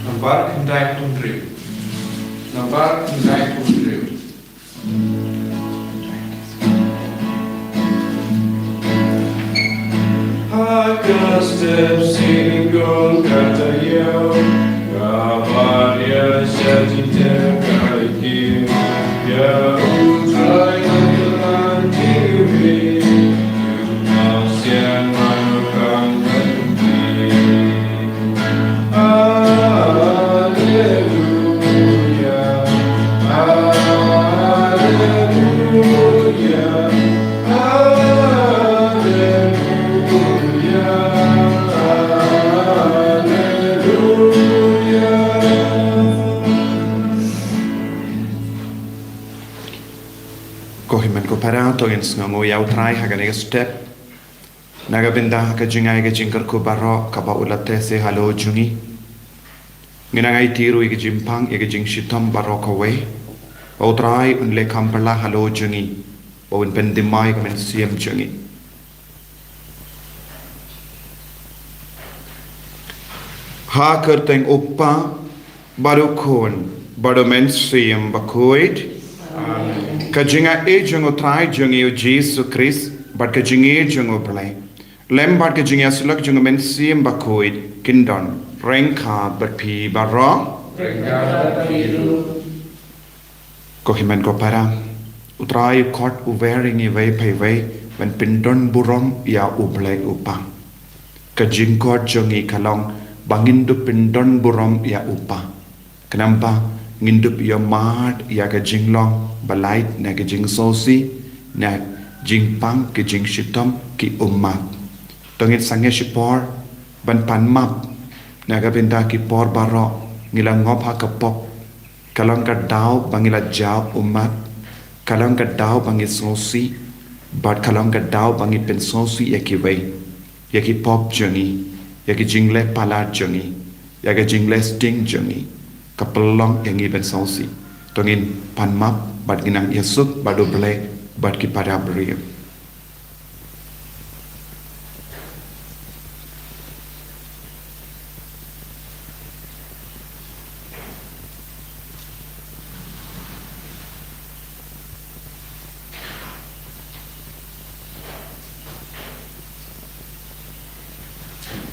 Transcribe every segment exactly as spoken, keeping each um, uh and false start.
Nambar khyndai phew hynriew. Nambar khyndai phew hynriew. Ha ka step single kata ïa ka bar ïa sha jingtep ka ïa ki ïa u Trai ha ka lan T V. Ïa u nang sian mano kang ban ki. Alleluia, alleluia, alleluia, alleluia. Ko hynmen ko para, to ngin sngewnguh ïa u Trai ha kane ka step. Na ka bynta ka jingai ka jingkyrkhu baroh kaba u la teh seh halor jong ngi. Ngin nang aiti ruh ïa ka jingpang ïa ka jingshitom baroh kawei. Ba u Trai un leh kham phylla halor jong ngi. Ba un pynthymmai ïa ka mynsiem jong ngi. Ha ka kyrteng u Kpa bad u Khun bad u Mynsiem Bakhuid. Amen. Ka jingaiei jong u Trai jong ngi u Jisu Khrist bad ka jingïeit jong u Blei, lem bad ka jingïasyllok jong u Mynsiem Bakhuid kin don ryngkat bad phi baroh. Ryngkat bad phi ruh. Ko hynmen ko para, u Trai u khot uwei ïa ngi iwei pa iwei ban pyndon burom ïa u Blei u Kpa. Ka jingkhot jong ngi ka long ba ngin dup pyndon burom ïa u Kpa. Khnang ba ngin dup ïohmad ïa ka jinglong ba lait na ka jingsngewsih, na jingpang ka jingshitom ki ummat. To ngin sangeh shipor ban pan map na ka bynta ki por baroh ngi la ngop ha ka pop. Ka long ka daw ba ngi la jaw ummat, ka long ka daw ba ngi sngewsih, bad ka long ka daw ba ngi pynsngewsih ïa kiwei, ïa ki pop jong ngi, ïa ki jingleh palat jong ngi, ïa ki jingleh sting jong ngi. Ka pynlong ïa ngi ban sngewsih. To ngin pan map bad ngin nang ïasuk bad u Blei bad ki para briew.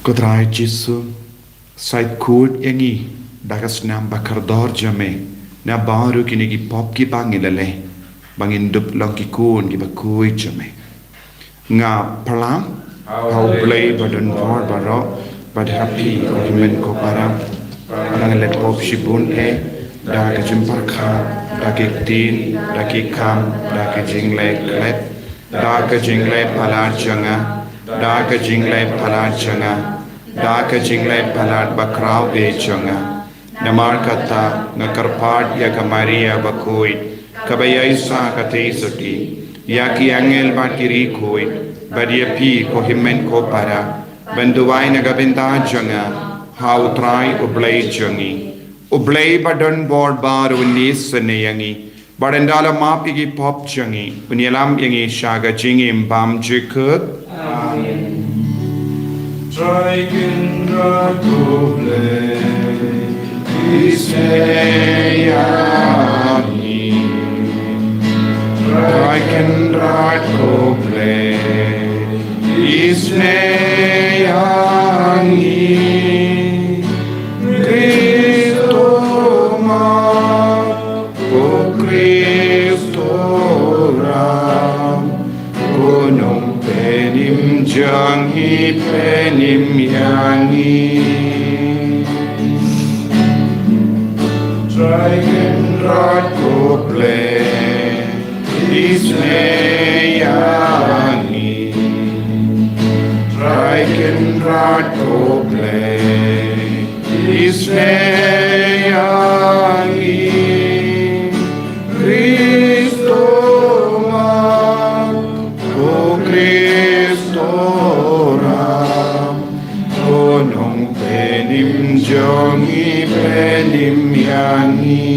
Ko Trai Jisu, sait khuid ïa ngi da ka snam ba kordor jong me na baroh kine ki pop kiba ngi la leh, ba ngin dup long ki khun kiba khuid jong me. Nga pyrshang ha u Blei badonbor baroh, bad ha phi ko hynmen ko para, ba nga la leh pop shibun eh, da ka jingpyrkhat, da ki ktien, da ki kam, da ka jingleh khlem, da ka jingleh palat jong nga, da ka jingleh palat jong nga, da ka jingleh palat bakhraw eh jong nga. Namar kata nga kyrpad ïa ka Maria bakhuid, kaba ïaisah ka theisotti, ïa ki angel bad ki riewkhuid, bad ïa phi ko hynmen ko para, ban duwai na ka bynta jong nga ha u Trai u Blei jong ngi. U Blei badonbor baroh un isynei ïa ngi. Bad ynda la map ïa ki pop jong ngi, un ïalam ïa ngi sha ka jingim bymjukut. Amen. Trai Kynrad ko Blei, isynei ïa ngi. Trai Kynrad ko Blei, isynei ïa ngi. Khrist u map, ko Khrist u ram, ko Nongpynim jong ngi, pynim ïa ngi. Trai Kynrad ko Blei, isynei ïa ngi. Trai Kynrad ko Blei, isynei ïa ngi. Khrist u map, ko Khrist u ram, ko Nongpynim jong ngi, pynim ïa ngi.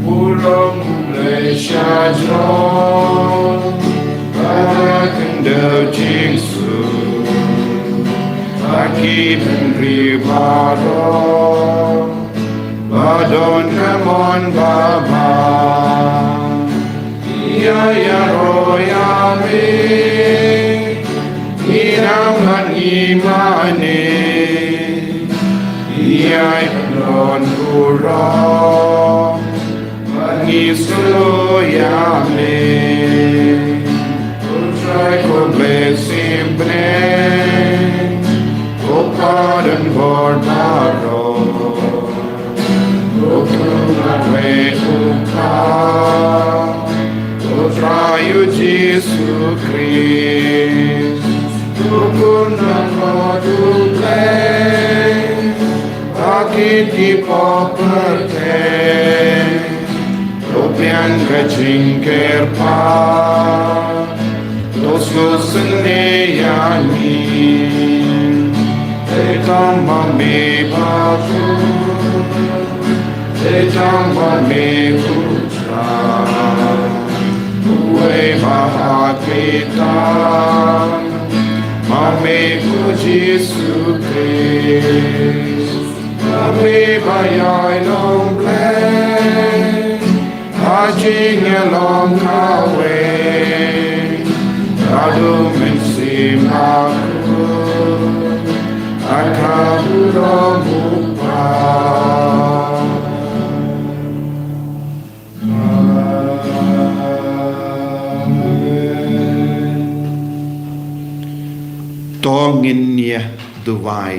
Burom U Blei sha jrong, ba la kyndew jingsuk, ba ki bynriew baroh ba don ka mon ba bha. Ïa ïaroh ïa me, ngi nang bad ngi mane. Ïa pynlong burom, ba ngi sngewthuh ïa me. Ko Trai ko Blei symbai, ko Pa don bor baroh. Ko Khun Nongwei U Kpa, ko Trai U Jisu Khrist, ko Khun Nongkynrad U Blei, ba kit ki pop pyrthei, to biang ka jingkyrpad, to sngewsynei ïa ngi. Te tang ma me ba khuid, te tang ma me U Trai, uwei ba ha ki tam, ma me ko Jisu Khrist. Ba me ba ïai long Blei, ha jingïalong kawei, haduh Mynsiem Bakhuid, ha ka burom U Kpa. Amen. To ngin ïa duwai.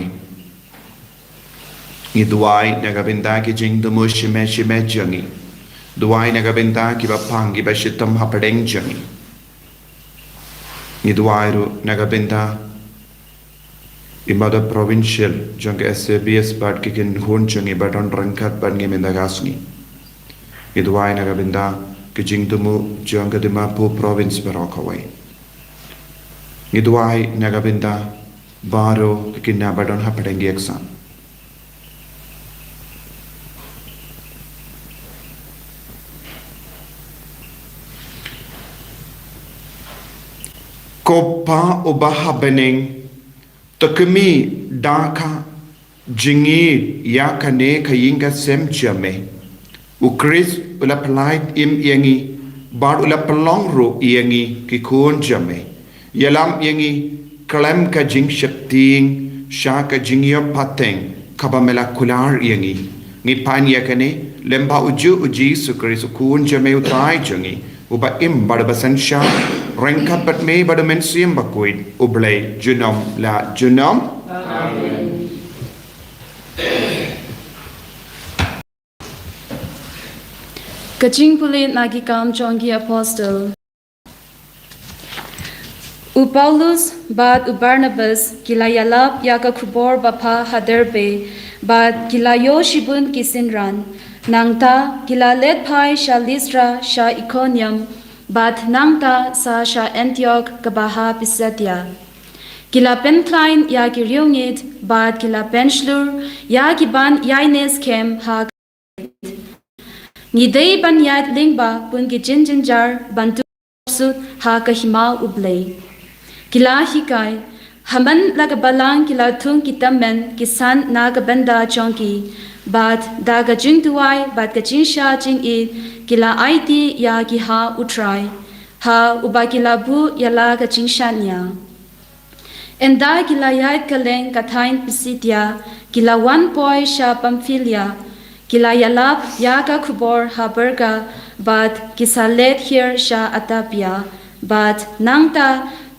Ngi duwai na ka bynta ki jingthmu shimet shimet jong ngi. Duwai na ka bynta kiba pang, kiba shitom hapdeng jong ngi. Ngi duwai ruh na ka bynta i Mother Provincial jong ka S A B S bad ki kynhun jong ngi ba don ryngkat bad ngi mynta ka sngi. Ngi duwai na ka bynta ki jingthmu jong ka Dimapur Province baroh kawei. Ngi duwai na ka bynta baroh ki khynnah ba don hapdeng ki exam. Ko Pa uba ha bneng, to khmih da ka jingïeit ïa kane ka ïing ka sem jong me. U Khrist u la pyllait im ïa ngi, bad u la pynlong ruh ïa ngi ki khun jong me. Ïalam ïa ngi khlem ka jingsheptieng sha ka jingïoh pateng kaba me la kular ïa ngi. Ngi pan ïa kane lyngba ujuh U Jisu Khrist U Khun jong me U Trai jong ngi, uba im bad uba synshar ryngkat bad me bad U Mynsiem Bakhuid, U Blei junom la junom. Amen. Ka jingpule na Ki Kam jong ki Apostle. U Paulus bad u Barnabas ki la ïalap ïa ka khubor bapha ha Derbe, bad ki la ïoh shibun ki synran. Nangta ki la leit phai sha Listra, sha Ikonium, bad nangta sa sha Antiok kaba ha Pisidia. Ki la pynkhlaiñ ïa ki riewngeit, bad ki la pynshlur ïa ki ban ïaineh skhem ha Ngi dei ban ïaid lyngba bun ki jingjynjar ban duh sut ha ka hima U Blei. Ki la hikai, ha man la ka balang ki la thung ki tymmen ki san na ka bynta jong ki, bad da ka jingduwai bad ka jingsha jingit ki la aiti ïa ki ha U Trai, ha uba ki la buh ïa la ka jingshaniah. Ynda ki la ïaid kylleng ka thaiñ Pisidia, ki la wan poi sha Pamfilia, ki la ïalap ïa ka khubor ha Perga, bad ki sa leit hiar sha Atabia, bad nangta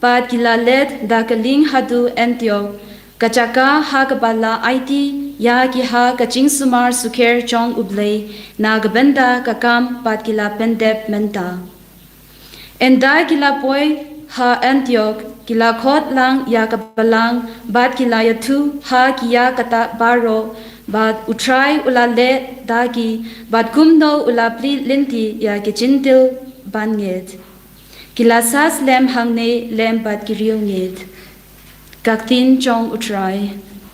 pat ki la leit da ka lieng haduh Antiok, ka jaka ha kaba la aiti ïa ki ha ka jingsumar sukher jong U Blei na ka bynta ka kam bad ki la pyndep mynta. Ynda ki la poi ha Antiok, ki la khot lang ïa ka balang, bad ki la ïathuh ha ki ïa kata baroh, bad U Trai u la leh da ki, bad kumno u la plie lynti ïa ki Jentil ban ngeit. Ki la sah slem hangne lem bad ki riewngeit. Ka ktien jong U Trai.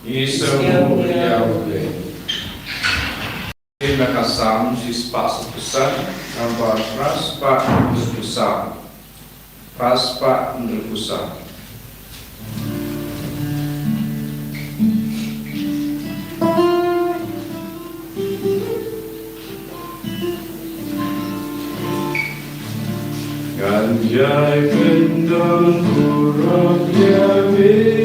Ngi sngewbha ïa U Blei. Na ka Salm shispah saphew san, namba phra spah hynriew phew saw. Phra spah hynriew phew saw. Ngan ïai kyndon burom ïa me.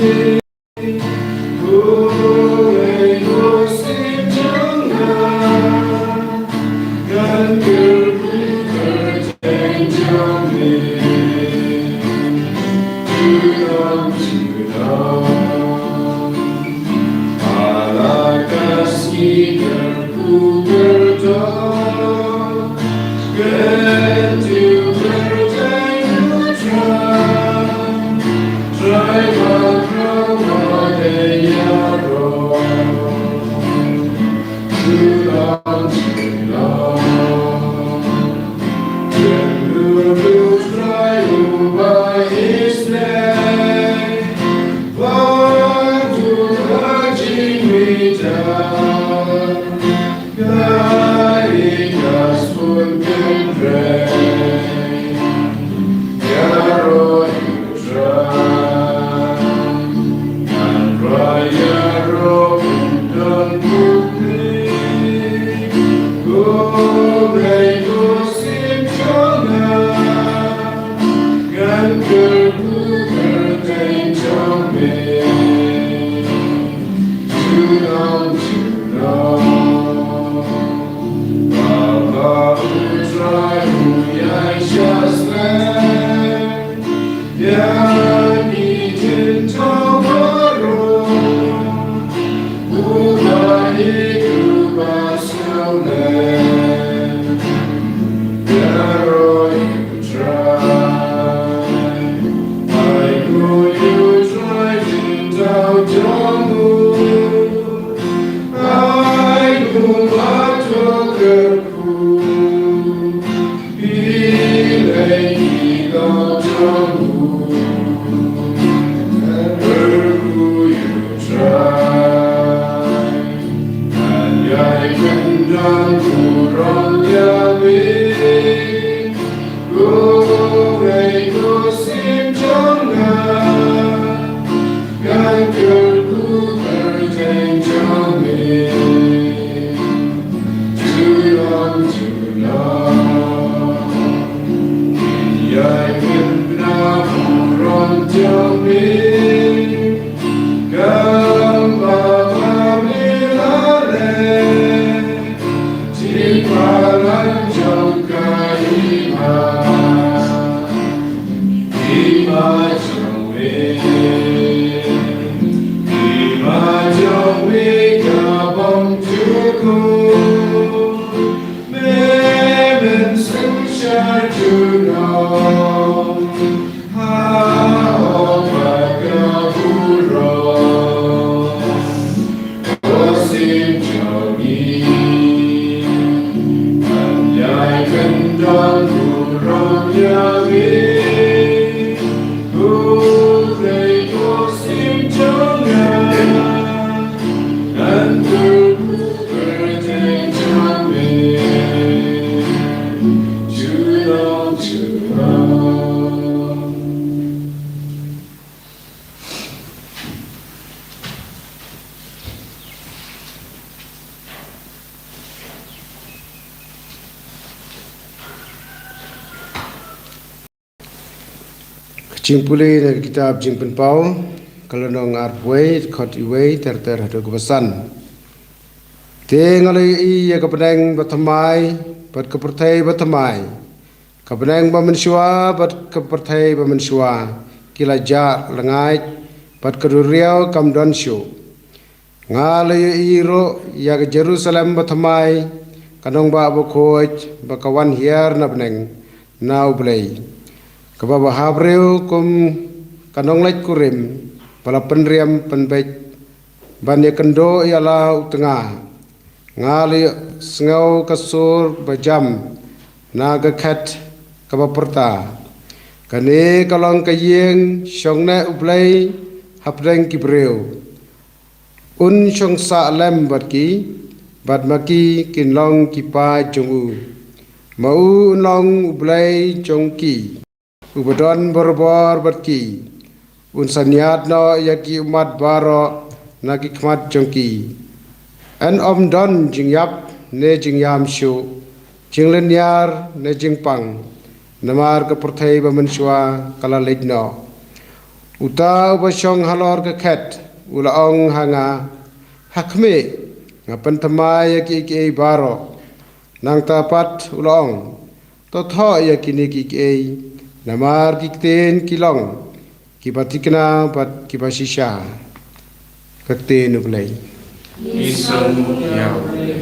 Jingpule na ka kitab Jingpynpaw, ka lynnong arphew wei, dkhot uwei ter ter haduh kaba san. Te nga la ïohi ïa ka bneng ba thymmai bad ka pyrthei ba thymmai, ka bneng ba mynshuwa bad ka pyrthei ba mynshuwa ki la jah lyngngaid, bad ka duriaw kam don shuh. Nga la ïohi ruh ïa ka Jerusalem ba thymmai, ka nongbah bakhuid ba ka wan hiar na bneng na U Blei, kaba bha briew kum ka nongleit kurim ba la pynriam pynbeit ban ïakynduh ïa la u tnga. Nga la sngew ka sur ba jam na ka khet, kaba pyrta, "Kane ka long ka ïing shongneh U Blei hapdeng ki briew. Un shong sah lem bad ki, bad ma ki kin long ki paid jong u. Ma u un long U Blei jong ki, uba don barabor bad ki. Un synñiad noh ïa ki ummat baroh na ki khmat jong ki. Yn ym don jingïap ne jingïam shuh, jinglynñiar ne jingpang, namar ka pyrthei ba mynshuwa ka la leit noh." Uta uba shong halor ka khet u la ong ha nga, "Ha khmih, nga pynthymmai ïa kiei kiei baroh." Nangta pat u la ong, "To thoh ïa kine kiei kiei, namar ki ktien ki long kiba thikna bad kiba shisha." Ka ktien U Blei. Ngi sngew ïa U Blei.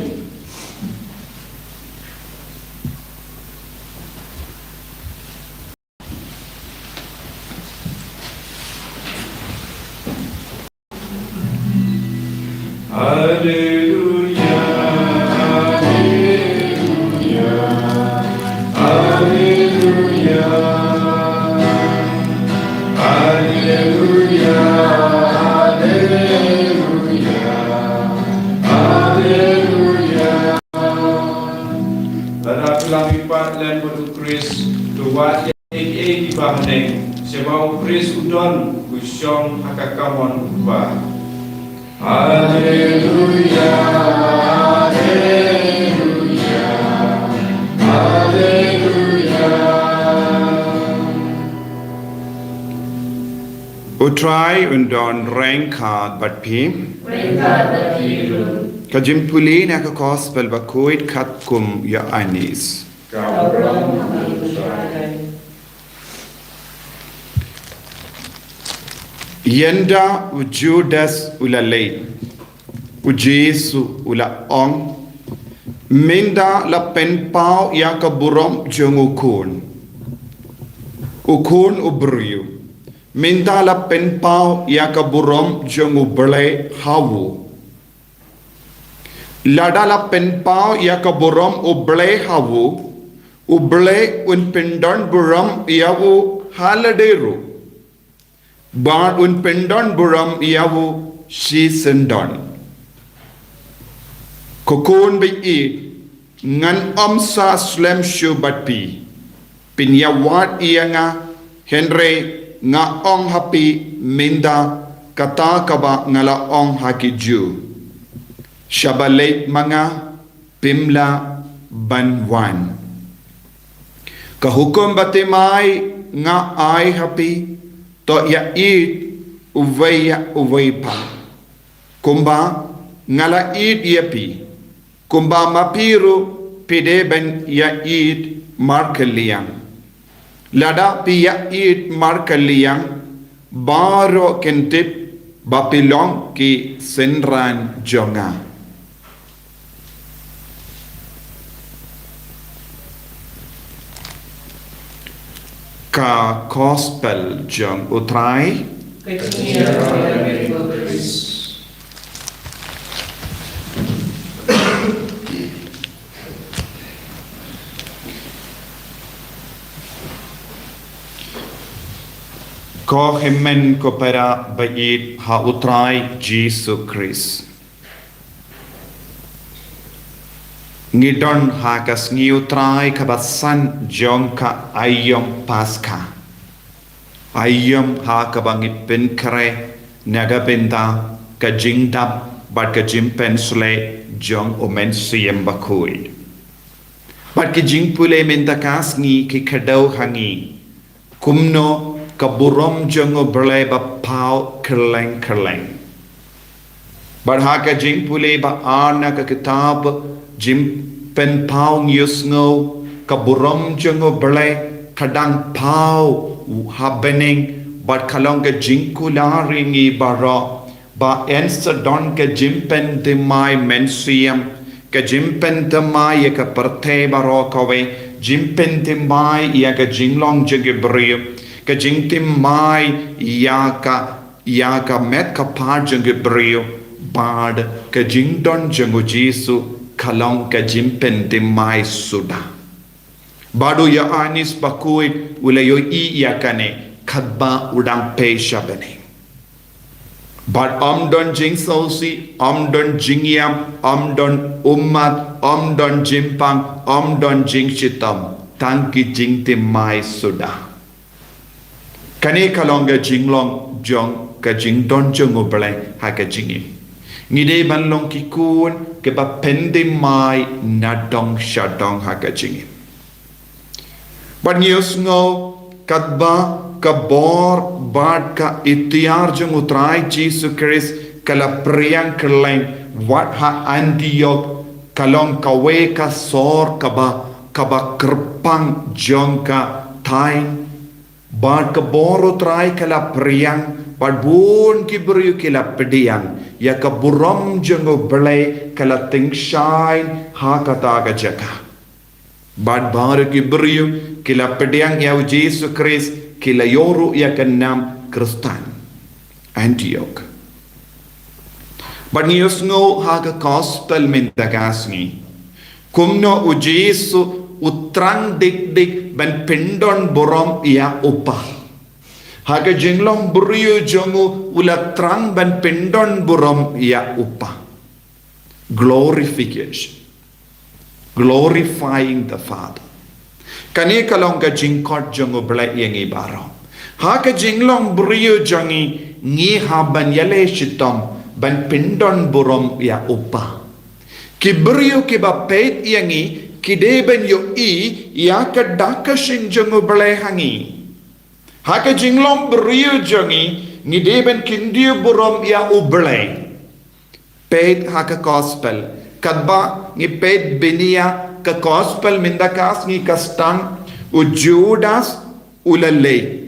Alleluia, alleluia, alleluia, alleluia, alleluia, alleluia. Lada phi la mihpat lem bad U Khrist, to wad ïa kiei kiei kiba haneng, sha ba U Khrist u don, u shong ha ka kamon u Kpa. Alleluia, alleluia, alleluia. U Trai un don ryngkat bad phi. Ryngkat bad phi ruh. Ka jingpule na ka Gospel bakhuid katkum u Ïoannis. Ka burom ha U Trai. Ynda u Judas u la leit, u Jisu u la ong, "Mynta la pynpaw ïa ka burom jong u Khun, u Khun u briew. Mynta la pynpaw ïa ka burom jong U Blei ha u. Lada la pynpaw ïa ka burom U Blei ha u, U Blei un pyndon burom ïa u ha lade ruh. Bad un pyndon burom ïa u shisyndon. Ko khun ba ïeit, ngan ym sah slem shuh bad phi. Phin ïa wad ïa nga, hynrei nga ong ha phi mynta kata kaba nga la ong ha ki Jiw. Shaba leit ma nga, phim lah ban wan. Ka hukum ba thymmai nga ai ha phi, to ïa ïeit uwei ïa uwei pat. Kumba nga la ïeit ïa phi, kumba ma phi ruh phi dei ban ïa ïeit markylliang. Lada phi ïa ïeit markylliang, baroh kin tip ba phi long ki synran jong nga." Ka Gospel jong U Trai. Ka jingïaroh ïa me ko Khrist. Ko hynmen ko para ba ïeit ha U Trai Jisu Khrist. Ngi don ha ka sngi U Trai kaba san jong ka aïom Paskha. Aïom ha kaba ngi pynkhreh na ka bynta ka jingdap bad ka jingpynshlur jong U Mynsiem Bakhuid. Bad ki jingpule mynta ka sngi ki kdew ha ngi kumno ka burom jong U Blei ba paw kylleng kylleng. Bad ha ka jingpule ba ar na ka kitab Jingpynpaw ngi ïohsngew ka burom jong U Blei ka dang paw ha bneng, bad ka long ka jingkular ïa ngi baroh ba yn sa don ka jingpynthymmai mynsiem, ka jingpynthymmai ïa ka pyrthei baroh kawei, jingpynthymmai ïa ka jinglong jong ki briew, ka jingthymmai ïa ka ïa ka met ka phad jong ki briew, bad ka jingdon jong U Jisu ka long ka jingpynthymmai suda. Bad u Ïoannis Bakhuid u la ïohi ïa kane katba u dang pei sha bneng. Bad ym don jingsngewsih, ym don jingïam, ym don ummat, ym don jingpang, ym don jingshitom, tang ki jingthymmai suda. Kane ka long ka jinglong jong ka jingdon jong U Blei ha ka jingim. Ngi dei ban long ki khun kiba pynthymmai na dong sha dong ha ka jingim. Bad ngi ïohsngew katba ka bor bad ka iktiar jong U Trai Jisu Khrist ka la pdiang kylleng wat ha Antiok, ka long kawei ka sor kaba, kaba kyrpang jong ka thaiñ. Bad ka bor U Trai ka la pdiang, bad bun ki briew ki la pdiang ïa ka burom jong U Blei, ka la tyngshaiñ ha kata ka jaka. Bad baroh ki briew ki la pdiang ïa U Jisu Khrist, ki la ïoh ruh ïa ka nam Khristan. Antiok. Bad ngi ïohsngew ha ka gospel mynta ka sngi kumno U Jisu u thrang dik dik ban pyndon burom ïa U Kpa. Ha ka jinglong briew jong u, u la thrang ban pyndon burom ïa U Kpa. Glorification. Glorifying the Father. Kane ka long ka jingkhot jong U Blei ïa ngi baroh. Ha ka jinglong briew jong ngi, ngi hap ban ïaleh shitom ban pyndon burom ïa U Kpa. Ki briew kiba peit ïa ngi ki dei ban ïohi ïa ka dak ka shin jong U Blei ha ngi. Ha ka jinglong briew jong ngi, ngi dei ban kyntiew burom ïa U Blei. Peit ha ka gospel. Katba ngi peit bniah ka gospel mynta ka sngi ka sdang, u Judas u la leit.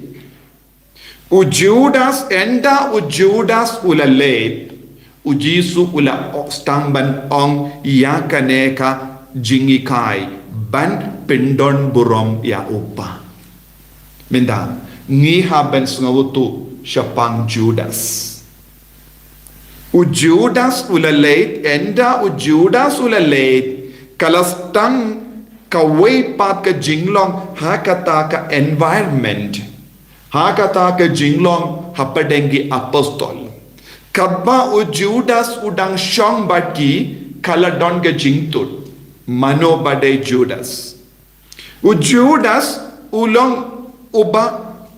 U Judas, ynda u Judas u la leit, U Jisu u la sdang ban ong ïa kane ka jinghikai ban pyndon burom ïa U Kpa. Mynta ngi hap ban sngewthuh shaphang Judas. U Judas u la leit, ynda u Judas u la leit, ka la sdang kawei pat ka jinglong ha kata ka environment, ha kata ka jinglong hapdeng ki apostol. Katba u Judas u dang shong bad ki, ka la don ka jingtut. Mano ba dei Judas? U Judas u long uba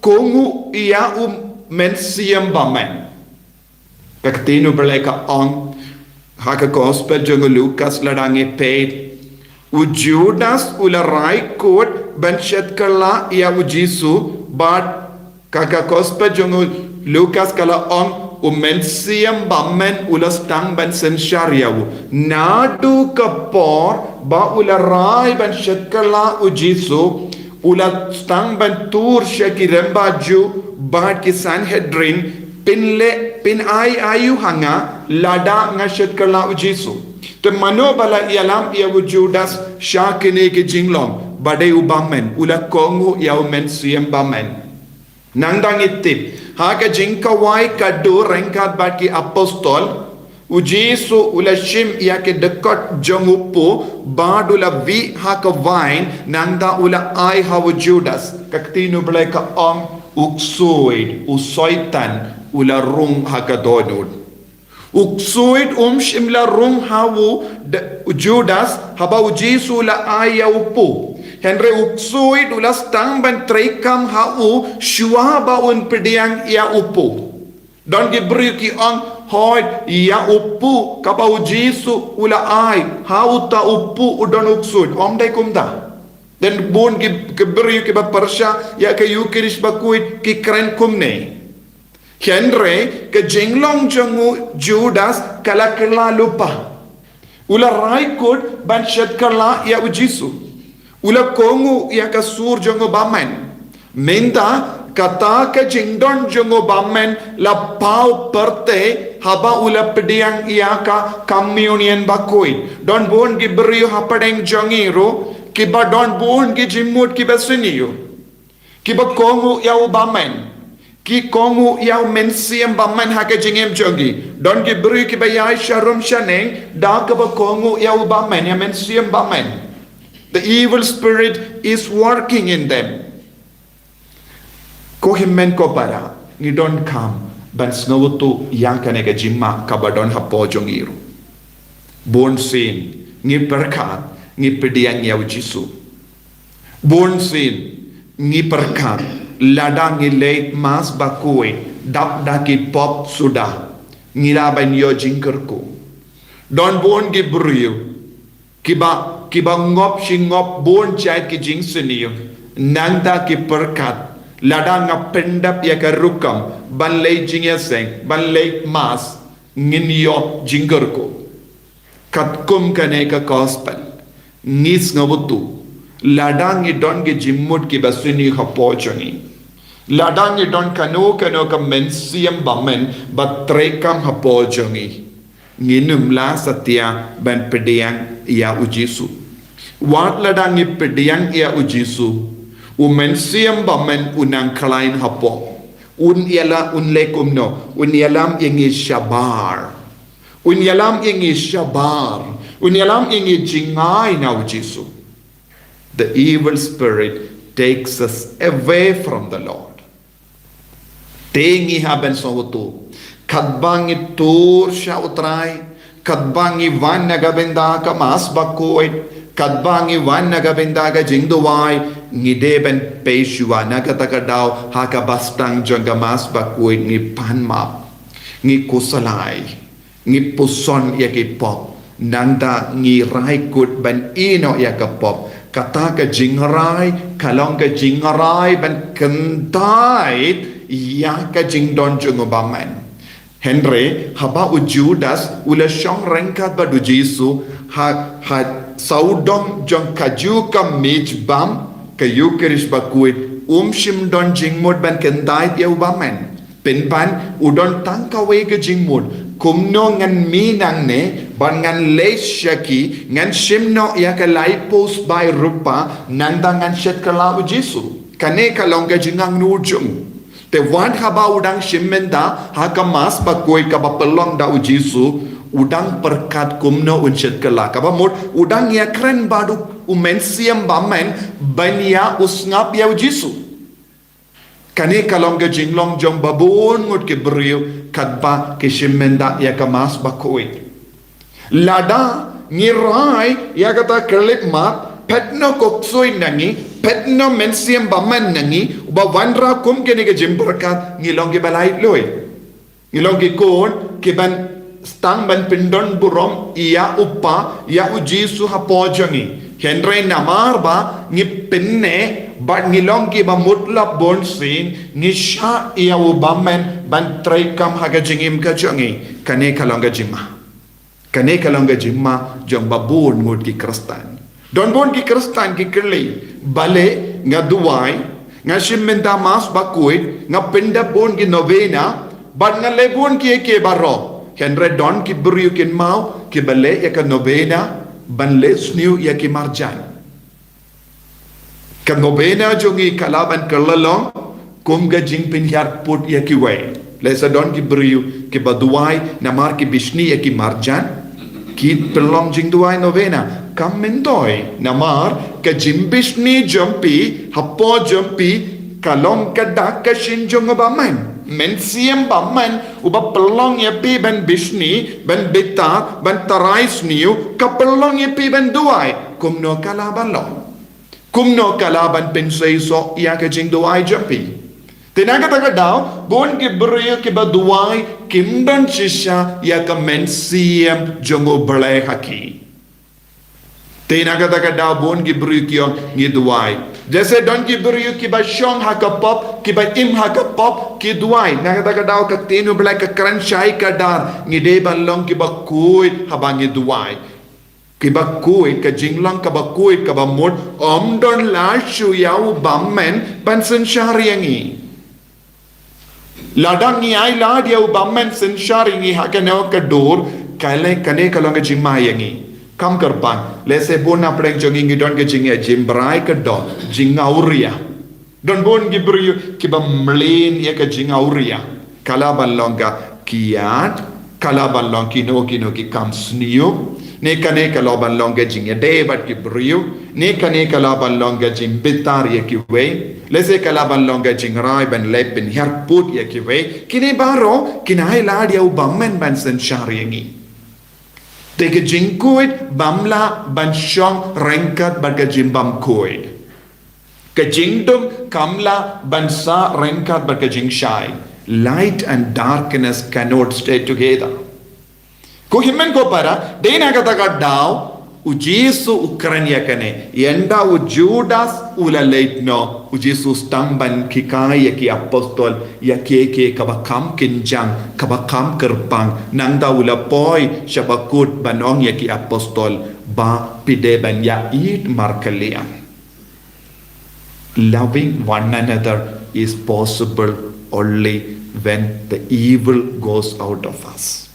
kohnguh ïa u Mynsiem Bymman. Ka ktien U Blei ka ong ha ka gospel jong u Lukas, lada ngi peit, u Judas u la rai kut ban shet kylla ïa U Jisu, bad ka, ka gospel jong u Lukas ka la ong, u Mynsiem Bymman u la sdang ban synshar ïa u. Naduh ka por ba u la rai ban shet kylla U Jisu, u la sdang ban tur sha ki rangbah Jiw bad ki Sanhedrin, pynleh, pyn-ai aïu ha nga lada nga shet kylla U Jisu. Te mano ba la ïalam ïa u Judas sha kine ki jinglong? Ba dei u bymman, u la kohnguh ïa u Mynsiem Bymman. Nangta ngi tip, ha ka jingkhawai khadduh ryngkat bad ki apostol, u Jisu u la shim ïa ki dkhot jong u kpu, bad u la wih ha ka wain, nangta u la ai ha u Judas. Ka ktien U Blei ka ong, u ksuid, u Soitan, u la rung ha ka dohnud. U ksuid um shym la rung ha u, da, u Judas, haba u Jisu u la ai ïa u kpu. Hynrei u ksuid u la sdang ban treikam ha u shuwa ba un pdiang ïa u kpu. Don ki briew ki ong, hooid, ïa u kpu kaba u Jisu u la ai ha uta u kpu u don u ksuid. Ym dei kumta. Don bun ki, ki briew kiba pyrshah ïa ka Ïukharist Bakhuid ki kren kumne. Hynrei ka jinglong jong u Judas ka la kylla lypa. U la rai kut ban shet kylla ïa u Jisu. U la kohnguh ïa ka sur jong u bymman. Mynta kata ka jingdon jong u bymman la paw pyrthei haba u la pdiang ïa ka Communion Bakhuid. Don bun ki briew hapdeng jong ngi ruh kiba don bun ki jingmut kiba sniew. Kiba kohnguh ïa u bymman. Ki kohnguh ïa u Mynsiem Bymman ha ka jingim jong ki. Don ki briew kiba ïaid sharum shaneng da kaba kohnguh ïa u bymman, ïa u Mynsiem Bymman. The evil spirit is working in them. Ko hynmen ko para, ngi donkam ban sngewthuh ïa kane ka jingma kaba don hapoh jong ngi ruh. Bun sien ngi pyrkhat ngi pdiang ïa u Jisu. Bun sien ngi pyrkhat lada ngi leit Mass Bakhuid dap da ki pop suda, ngi lah ban ïoh jingkyrkhu. Don bun ki briew kiba, kiba ngop shi ngop bun jait ki jingsniew, nangta ki pyrkhat lada nga pyndap ïa ka rukom ban leit jingïaseng, ban leit Mass, ngin ïoh jingkyrkhu. Katkum kane ka gospel, ngi sngewthuh lada ngi don ki jingmut kiba sniew hapoh jong ngi, lada ngi don kano kano ka Mynsiem Bymman ba treikam hapoh jong ngi, ngin ym lah satia ban pdiang ïa u Jisu. Wat lada ngi pdiang ïa u Jisu, u Mynsiem Bymman un nang khlaiñ hapoh. Un ïalam, un leh kumno, un ïalam ïa ngi shabar. Un ïalam ïa ngi shabar. Un ïalam ïa ngi jngai na u Jisu. The evil spirit takes us away from the Lord. Te ngi hap ban sngewthuh, katba ngi tur sha u Trai, katba ngi wan na ka bynta ka Mass Bakhuid, katba ngi wan na ka bynta ka jingduwai, ngi dei ban peit shuwa na kata ka daw ha kaba sdang jong ka Mass Bakhuid ngi pan map, ngi khuslai, ngi puson ïa ki pop, nangta ngi rai kut ban ïehnoh ïa ka pop. Kata ka jingrai ka long ka jingrai ban kyntait ïa ka jingdon jong u bymman. Hynrei haba u Judas u la shong ryngkat bad u Jisu ha, ha sawdong jong kajuh ka mih bam ka Ïukharist Bakhuid, um shym don jingmut ban kyntait ïa u bymman. Pynban u don tang kawei ka jingmut, kumno ngan mih nangne bad ngan leit sha ki, ngan shim noh ïa ka laiphew sbai rupa, nangta ngan shet kylla u Jisu. Kane ka long ka jingangnud jong u. Te wat haba u dang shim bynta ha ka Mass Bakhuid kaba pynlong da u Jisu, u dang pyrkhat kumno un shet kylla. Kaba mut u dang ïakren bad u Mynsiem Bymman ban ïa u sngap ïa u Jisu. Kane ka long ka jinglong jong ba bun ngut ki briew katba ki shim bynta ïa ka Mass Bakhuid. Lada ngi rai ïa kata ka khyllipmat, peit noh ka ksuid na ngi, peit noh u Mynsiem Bymman na ngi, uba wanrah kum kine ki jingpyrkhat, ngi long kiba laitluid. Ngi long ki khun kiban sdang ban pyndonburom ïa u Kpa, ïa u Jisu hapoh jong ngi. Hynrei namar ba ngi pynneh bad ngi long kiba mutlop bunsien, ngi shah ïa u bymman ban treikam ha ka jingim ka jong ngi. Kane ka long ka jingma. Kane ka long ka jingma jong ba bun ngut ki Khristan. Don bun ki Khristan ki kylli, balei nga duwai, nga shim bynta Mass Bakhuid, nga pyndap bun ki novena, bad nga leh bun kiei kiei baroh. Hynrei don ki briew kin maw kiba leh ïa ka novena ban leh sniew ïa ki marjan. Ka novena jong ngi ka lah ban kylla long kum ka jingpynhiarpud ïa kiwei. Lehse don ki briew kiba duwai namar ki bishni ïa ki marjan, ki pynlong jingduwai novena. Kam myntoi, namar ka jingbishni jong phi hapoh jong phi ka long ka dak ka shin jong u bymman. Mynsiem bymman uba pynlong ïa phi ban bishni, ban bitar, ban tharai sniew, ka pynlong ïa phi ban duwai. Kumno ka lah ban long? Kumno ka lah ban pynseisoh ïa ka jingduwai jong phi? Te na kata ka daw, bun ki briew kiba duwai kim don shisha ïa ka Mynsiem jong u Blei ha ki. Te na kata ka daw bun ki briew ki ong ngi duwai. Jesse don ki briew kiba shong ha ka pop, kiba im ha ka pop, ki duwai. Na kata ka daw ka ktien U Blei ka kren shai kdar, ngi dei ban long kiba khuid haba ngi duwai. Kiba khuid, ka jinglong kaba khuid, kaba mut, ym don lad shuh ïa u bymmen ban synshar ïa ngi. Lada ngi ai lad ïa u bymmen synshar ïa ngi ha kane ka dur, kane, kane ka long ka jingma ïa ngi. Kam kyrpang, lehse bun na pdeng jong ngi ngi don ka jingïa, jingbriew ka don, jingawria. Don bun ki briew kiba mlien ïa ka jingawria. Ka lah ban long ka kiad, ka lah ban long kino kino ki kam sniew. Ne kane ka lah ban long ka jingïadei bad ki briew. Ne kane ka lah ban long ka jingbitar ïa kiwei. Lehse ka lah ban long ka jingrai ban leh pynhiar put ïa kiwei. Kine baroh kin ai lad ïa u bymmen ban synshar ïa ngi. Te ka jingkhuid kam lah ban shong ryngkat bad ka jingbymkhuid. Ka jingdum kam lah ban sah ryngkat bad ka jingshai. Light and darkness cannot stay together. Ko hynmen ko para, dei na kata ka daw, U Jisu u kren ïa kane. Ynda u Judas u la leit noh, U Jisu sdang ban hikai ïa ki apostol, ïa kiei kiei kaba kham kynjang, kaba kham kyrpang, nangta u la poi sha bakut ban ong ïa ki apostol, ba phi dei ban ïa ïeit markylliang. Loving one another is possible only when the evil goes out of us.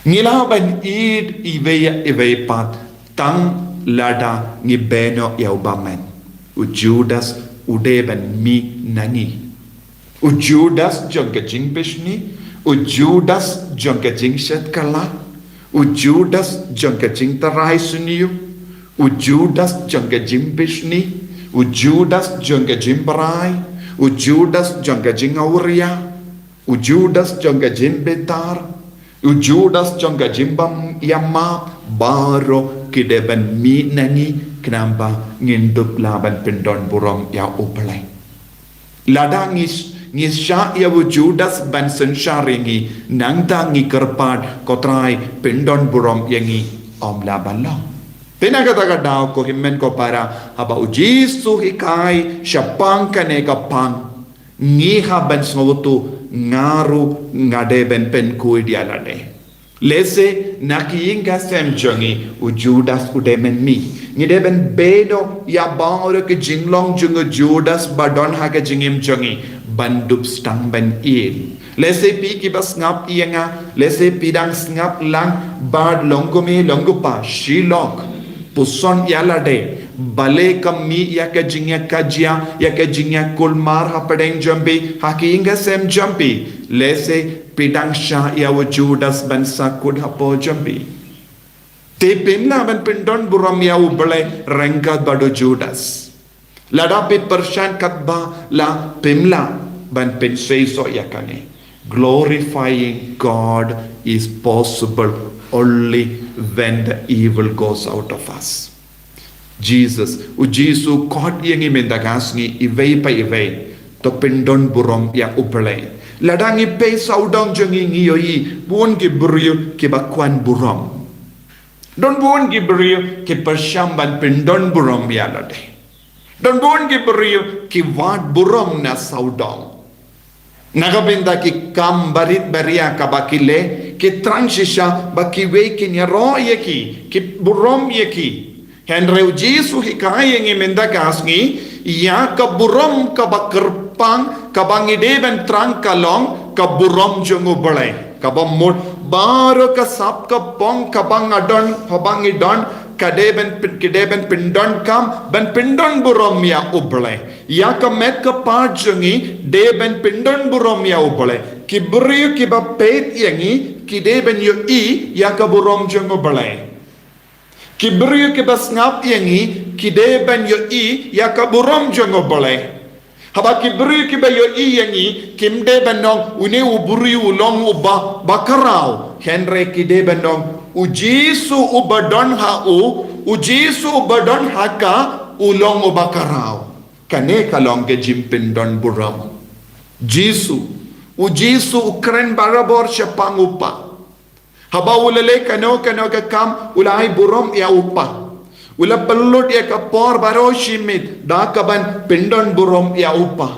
Ngi lah ban ïeit iwei ïa iwei pat tang lada ngi beh noh ïa u bymmen. U Judas u dei ban mih na ngi. U Judas jong ka jingbishni, u Judas jong ka jingshet kylla, u Judas jong ka jingtharai sniew, u Judas jong ka jingbishni, u Judas jong ka jingbriew, u Judas jong ka jingawria, u Judas jong ka jingbitar, u Judas jong ka jingbym ïa map, baroh ki dei ban mih na ngi khnang ba ngin dup lah ban pyndon burom ïa U Blei. Lada ngi, ngi shah ïa u Judas ban synshar ïa ngi, nangta ngi kyrpad, ko Trai pyndon burom ïa ngi, ym lah ban long. Te na kata ka daw ko hynmen ko para, haba U Jisu u hikai shaphang kane ka pang, ngi hap ban sngewthuh, nga ruh nga dei ban pynkhuid ïa lade. Lehse na ki ïing ki sem jong ngi u Judas u dei ban mih. Ngi dei ban beh noh ïa baroh ki jinglong jong u Judas ba don ha ka jingim jong ngi ban dup sdang ban ïeit. Lehse phi kiba sngap ïa nga, lehse phi dang sngap lang bad long kumne long kumpa, shi lok. Puson ïa lade, balei ka mih ïa ka jingïakajia, ïa ka jingïakulmar hapdeng jong phi, ha ki ïing ki sem jong phi, lehse phi dang shah ïa u Judas ban sahkut hapoh jong phi. Te phim lah ban pyndon burom ïa U Blei ryngkat bad u Judas. Lada phi pyrshang katba lah phim lah ban pynseisoh ïa kane. Glorifying God is possible only when the evil goes out of us. Jesus, u Jisu u khot ïa ngi mynta ka sngi iwei pa iwei, to pyndon burom ïa U Blei. Lada ngi peit sawdong jong ngi ngi ïohi bun ki briew kiba kwah burom. Don bun ki briew ki pyrshang ban pyndon burom ïa lade. Don bun ki briew ki wad burom na sawdong. Na ka bynta ki kam barit baria kaba ki leh, ki thrang shisha ba kiwei kin ïaroh ïa ki, ki burom ïa ki. Hynrei u Jisu u hikai ïa ngi mynta ka sngi, ïa ka burom kaba kyrpang, kaba ngi dei ban thrang ka long ka burom jong U Blei. Kaba mut baroh ka sap ka pong kaba nga don, haba ngi don, ka dei ban pyn-, ki dei ban pyndonkam ban pyndon burom ïa U Blei. Ïa ka met ka phad jong ngi dei ban pyndon burom ïa U Blei. Ki briew kiba peit ïa ngi ki dei ban ïohi ïa ka burom jong U Blei. Ki briew kiba sngap ïa ngi ki dei ban ïohi ïa ka burom jong U Blei. Haba ki briew kiba ïohi ïa ngi kim dei ban ong une u briew u long uba, ba khraw. Hynrei ki dei ban ong u Jisu uba don ha u, u Jisu uba don ha ka u long uba khraw. Kane ka long ka jingpyndon burom. Jisu, u Jisu u kren barabor shaphang u Kpa. Haba u la leh kano kano ka kam u la ai burom ïa u Kpa. U la pynlut ïa ka por baroh shi miet da kaban pyndon burom ïa u Kpa.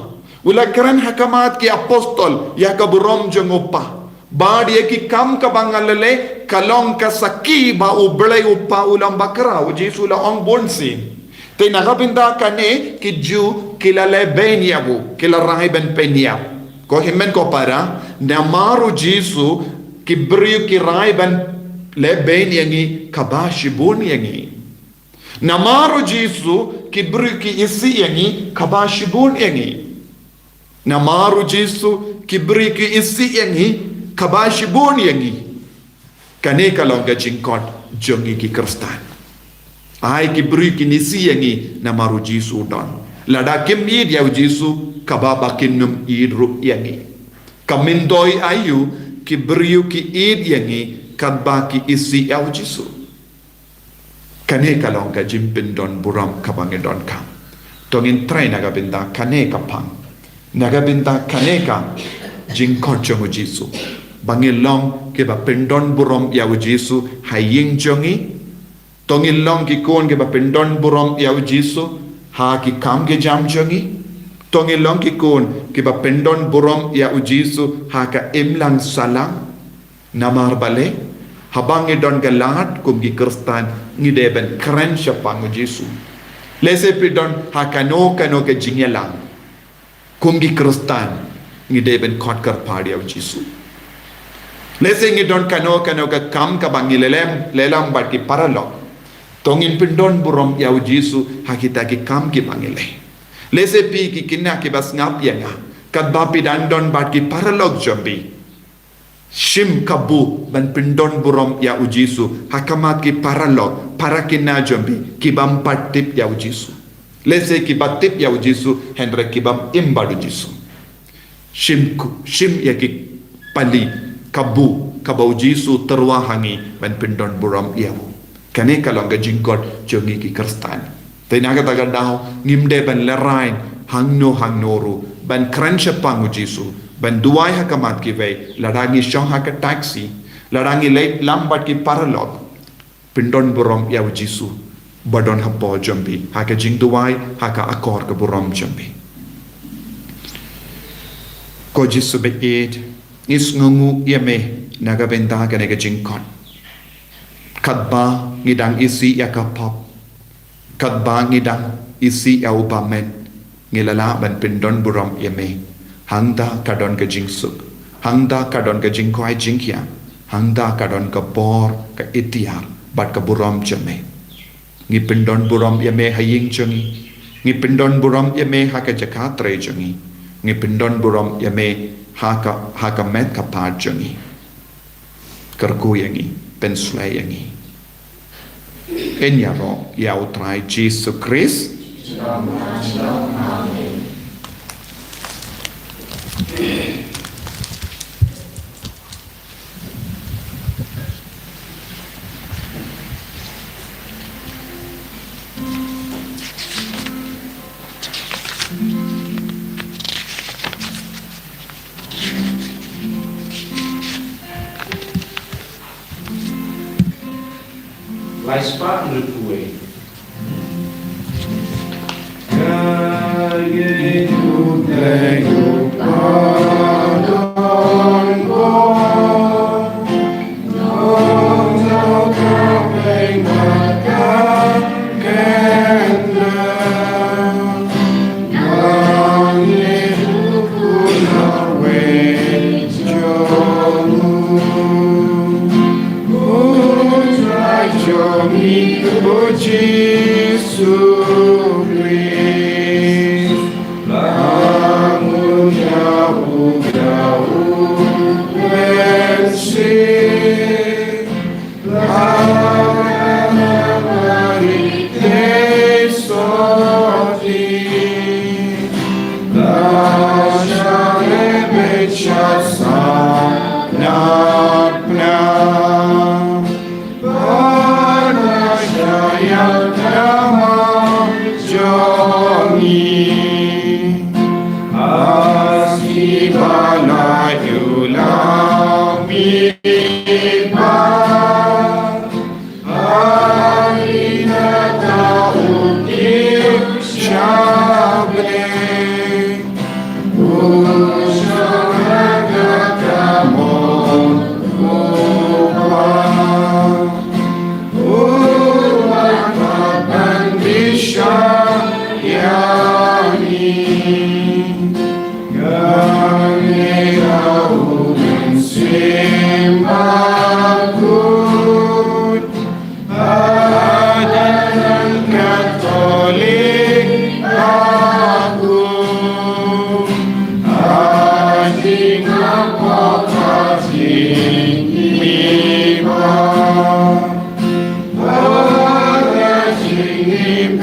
U la kren ha khmat ki apostol ïa ka burom jong u Kpa. Bad ïa ki kam kaba nga la leh ka long ka sakhi ba U Blei u Kpa u la ym bakla, U Jisu u la ong bun sien. Te na ka bynta kane ki Jiw ki la leh beiñ ïa u, ki la rai ban pynïap. Ko hynmen ko para, namar U Jisu ki briew ki rai ban leh beiñ ïa ngi kaba shibun ïa ngi. Namar U Jisu ki briew ki isih ïa ngi kaba shibun ïa ngi. Namar U Jisu ki briew ki isih ïa ngi kaba shibun ïa ngi. Kane ka long ka jingkhot jong ngi ki Khristan. Ai ki briew kin isih ïa ngi namar U Jisu u don. Lada kim ïeit ïa U Jisu, kaba ba kin nym ïeit ruh ïa ngi. Ka myntoi aïu ki briew ki ïeit ïa ngi katba ki isih ïa U Jisu. Kane ka long ka jingpyndon burom kaba ngi donkam. To ngin trei na ka bynta kane ka phang. Na ka bynta kane ka jingkhot jong U Jisu. Ba ngi long kiba pyndon burom ïa U Jisu ha ïing jong ngi. To ngin long ki khun kiba pyndon burom ïa U Jisu ha ki kam ki jam jong ngi. To ngin long ki khun kiba pyndon burom ïa U Jisu ha ka imlang sahlang. Namar balei, haba ngi don ka lad kum ki Khristan, ngi dei ban kren shaphang U Jisu. Lehse phi don ha kano kano ka jingïalang, kum ki Khristan, ngi dei ban khot kyrpad ïa U Jisu. Lehse ngi don kano kano ka kam kaba ngi leh lem, leh lem bad ki paralok. To ngin pyndon burom ïa U Jisu ha kita ki kam kiba ngi leh. Lehse phi ki khynnah kiba sngap ïa nga, katba phi dang don bad ki paralok jong phi. Shim kabu ban pyndon burom ïa U Jisu ha khmat ki paralok, para khynnah jong phi, ki bym pat tip ïa U Jisu. Lehse ki ba tip ïa U Jisu, hynrei ki bym im bad U Jisu. Shim ku, shim ïa ki pali, kabu, kaba U Jisu u tyrwa ha ngi ban pyndon burom ïa u. Kane ka long ka jingkhot jong ngi ki Khristan. Te na kata ka daw, ngim dei ban lehraiñ hangno hangno ruh ban kren shaphang U Jisu, ban duwai ha khmat kiwei, lada ngi shong ha ka taxi, lada ngi leit lang bad ki paralok. Pyndon burom ïa U Jisu ba don hapoh jong phi, ha ka jingduwai, ha ka akor ka burom jong phi. Ko Jisu ba ïeit, ngi sngewnguh ïa me na ka bynta kane ka jingkhot. Katba ngi dang isih ïa ka pop, katba ngi dang isih ïa u bymman, ngi la lah ban pyndon burom ïa me. Hangta ka don ka jingsuk, hangta ka don ka jingkhwai jingkhiah, hangta ka don ka bor, ka iktiar bad ka burom jong me. Ngi pyndon burom ïa me ha ïing jong ngi. Ngi pyndon burom ïa me ha ka jaka trei jong ngi. Ngi pyndon burom ïa me ha ka, ha ka met ka phad jong ngi. Kyrkhu ïa ngi, pynshlei ïa ngi. Ngin ïaroh ïa U Trai Jisu Khrist. Lai spah hynriew phew wei.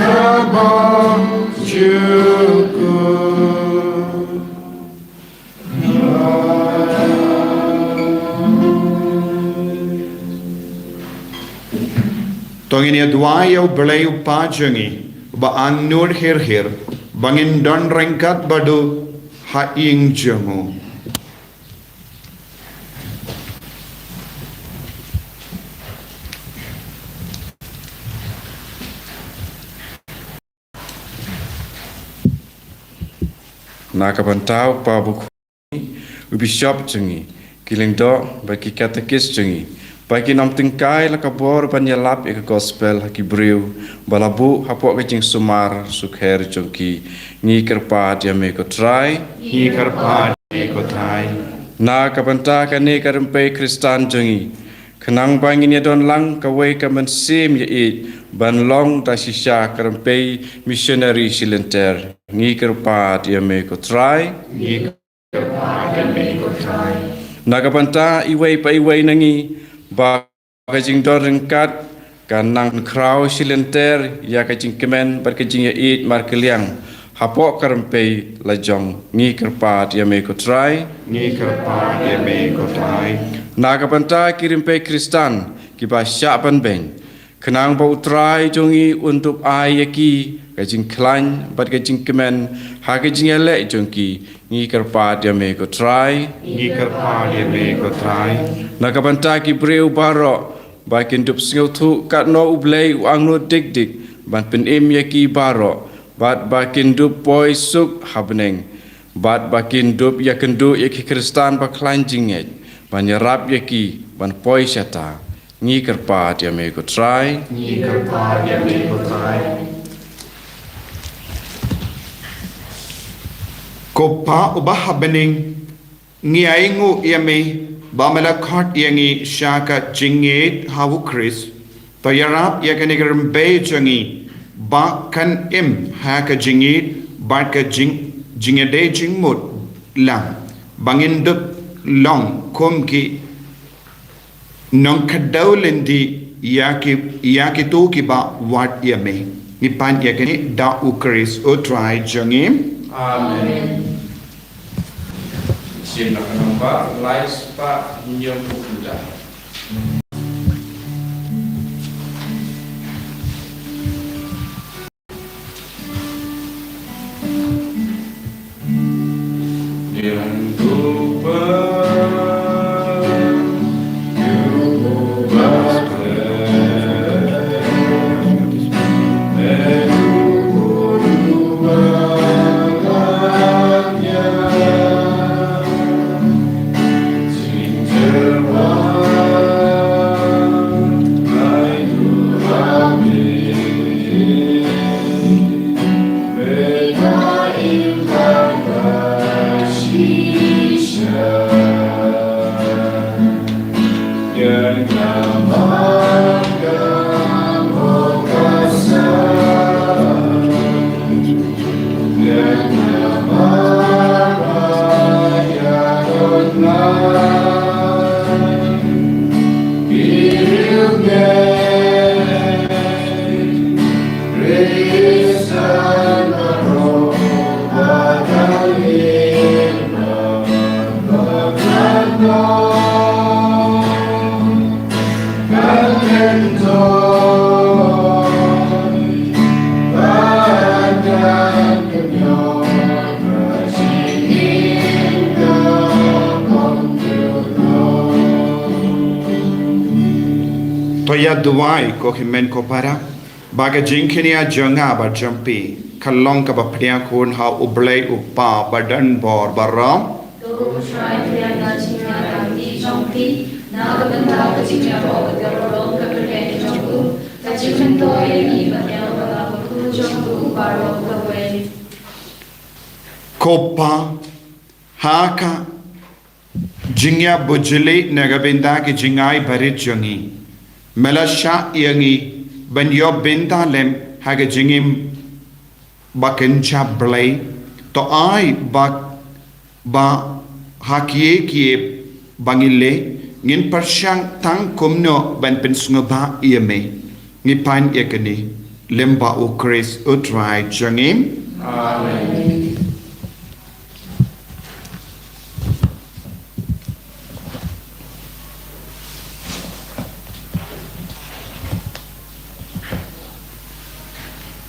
Kaba jukut. To ngin ïa duwai ïa U Blei U Kpa jong ngi, uba angnud hir hir, ba ngin don ryngkat bad u ha ïing jong u. Na ka bynta u kpa bakhuid, u bishop jong ngi, ki lyngdoh bad ki katekist jong ngi, ba kin ym tyngkai la ka bor ban ïalap ïa ka gospel ha ki briew ba la buh hapoh ka jingsumar sukher jong ki. Ngi kyrpad ïa me ko Trai. Ngi kyrpad ïa me ko Trai. Na ka bynta kane ka rympei Khristan jong ngi, khnang ba ngin ïa don lang kawei ka mynsiem ïa ïeit ban long da shisha ka rympei missionary shilynter. Ngi kyrpad ïa me ko Trai. Ngi kyrpad ïa me ko Trai. Na ka bynta iwei pa iwei na ngi, ba ka jingdon ryngkat kan nang khraw shilynter ïa ka jingkmen bad ka jingïa ïeit markylliang hapoh ka rympei la jong. Ngi kyrpad ïa me ko Trai. Ngi kyrpad ïa me ko Trai. Na ka bynta ki rympei Khristan kiba shah ban beiñ, khnang ba u Trai jong ngi un dup ai ïa ki ka jingkhlaiñ bad ka jingkmen ha ka jingïaleh jong ki. Ngi kyrpad ïa me ko Trai. Ngi kyrpad ïa me ko Trai. Na ka bynta ki briew baroh, ba kin dup sngewthuh katno U Blei u angnud dik dik ban pynim ïa ki baroh, bad ba kin dup poi suk ha bneng, bad ba kin dup ïakynduh ïa ki Khristan ba khlaiñ jingngeit ban ïarap ïa ki ban poi shata. Ngi kyrpad ïa me ko Trai. Ngi kyrpad ïa me ko Trai. Ko Pa uba ha bneng, ngi ainguh ïa me ba me la khot ïa ngi sha ka jingïeit ha u Khrist. To ïarap ïa kane ka rympei jong ngi ba kan im ha ka jingïeit bad ka jing, jingïadei jingmut lang, ba ngin dup long kum ki nongkdew lynti ïa ki, ïa kito kiba wad ïa me. Ngi pan ïa kane da u Khrist u Trai jong ngi. Amen. Shim na ka nombar lai spah hynñiewphew khyndai. To ïa duwai ko hynmen ko para, ba ka jingkñia jong nga bad jong phi kan long kaba pdiang khun ha U Blei U Kpa ba don bor baroh. To u Trai pdiang ka jingkñia ka jong phi na ka bynta ka jingïaroh bad ka ïaroh long ka kyrteng jong u, ka jingmyntoi ïa ngi bad ïa la ka bakhuid jong u baroh kawei. Ko Pa, ha ka jingïabujli na ka bynta ki jingai barit jong ngi, me la shah ïa ngi ban ïoh bynta lem ha ka jingim ba kynja Blei. To ai ba, ba ha kiei kiei ba ngi leh, ngin pyrshang tang kumno ban pynsngewbha ïa me. Ngi pan ïa kane Lyngba u Khrist u Trai jong ngi. Amen.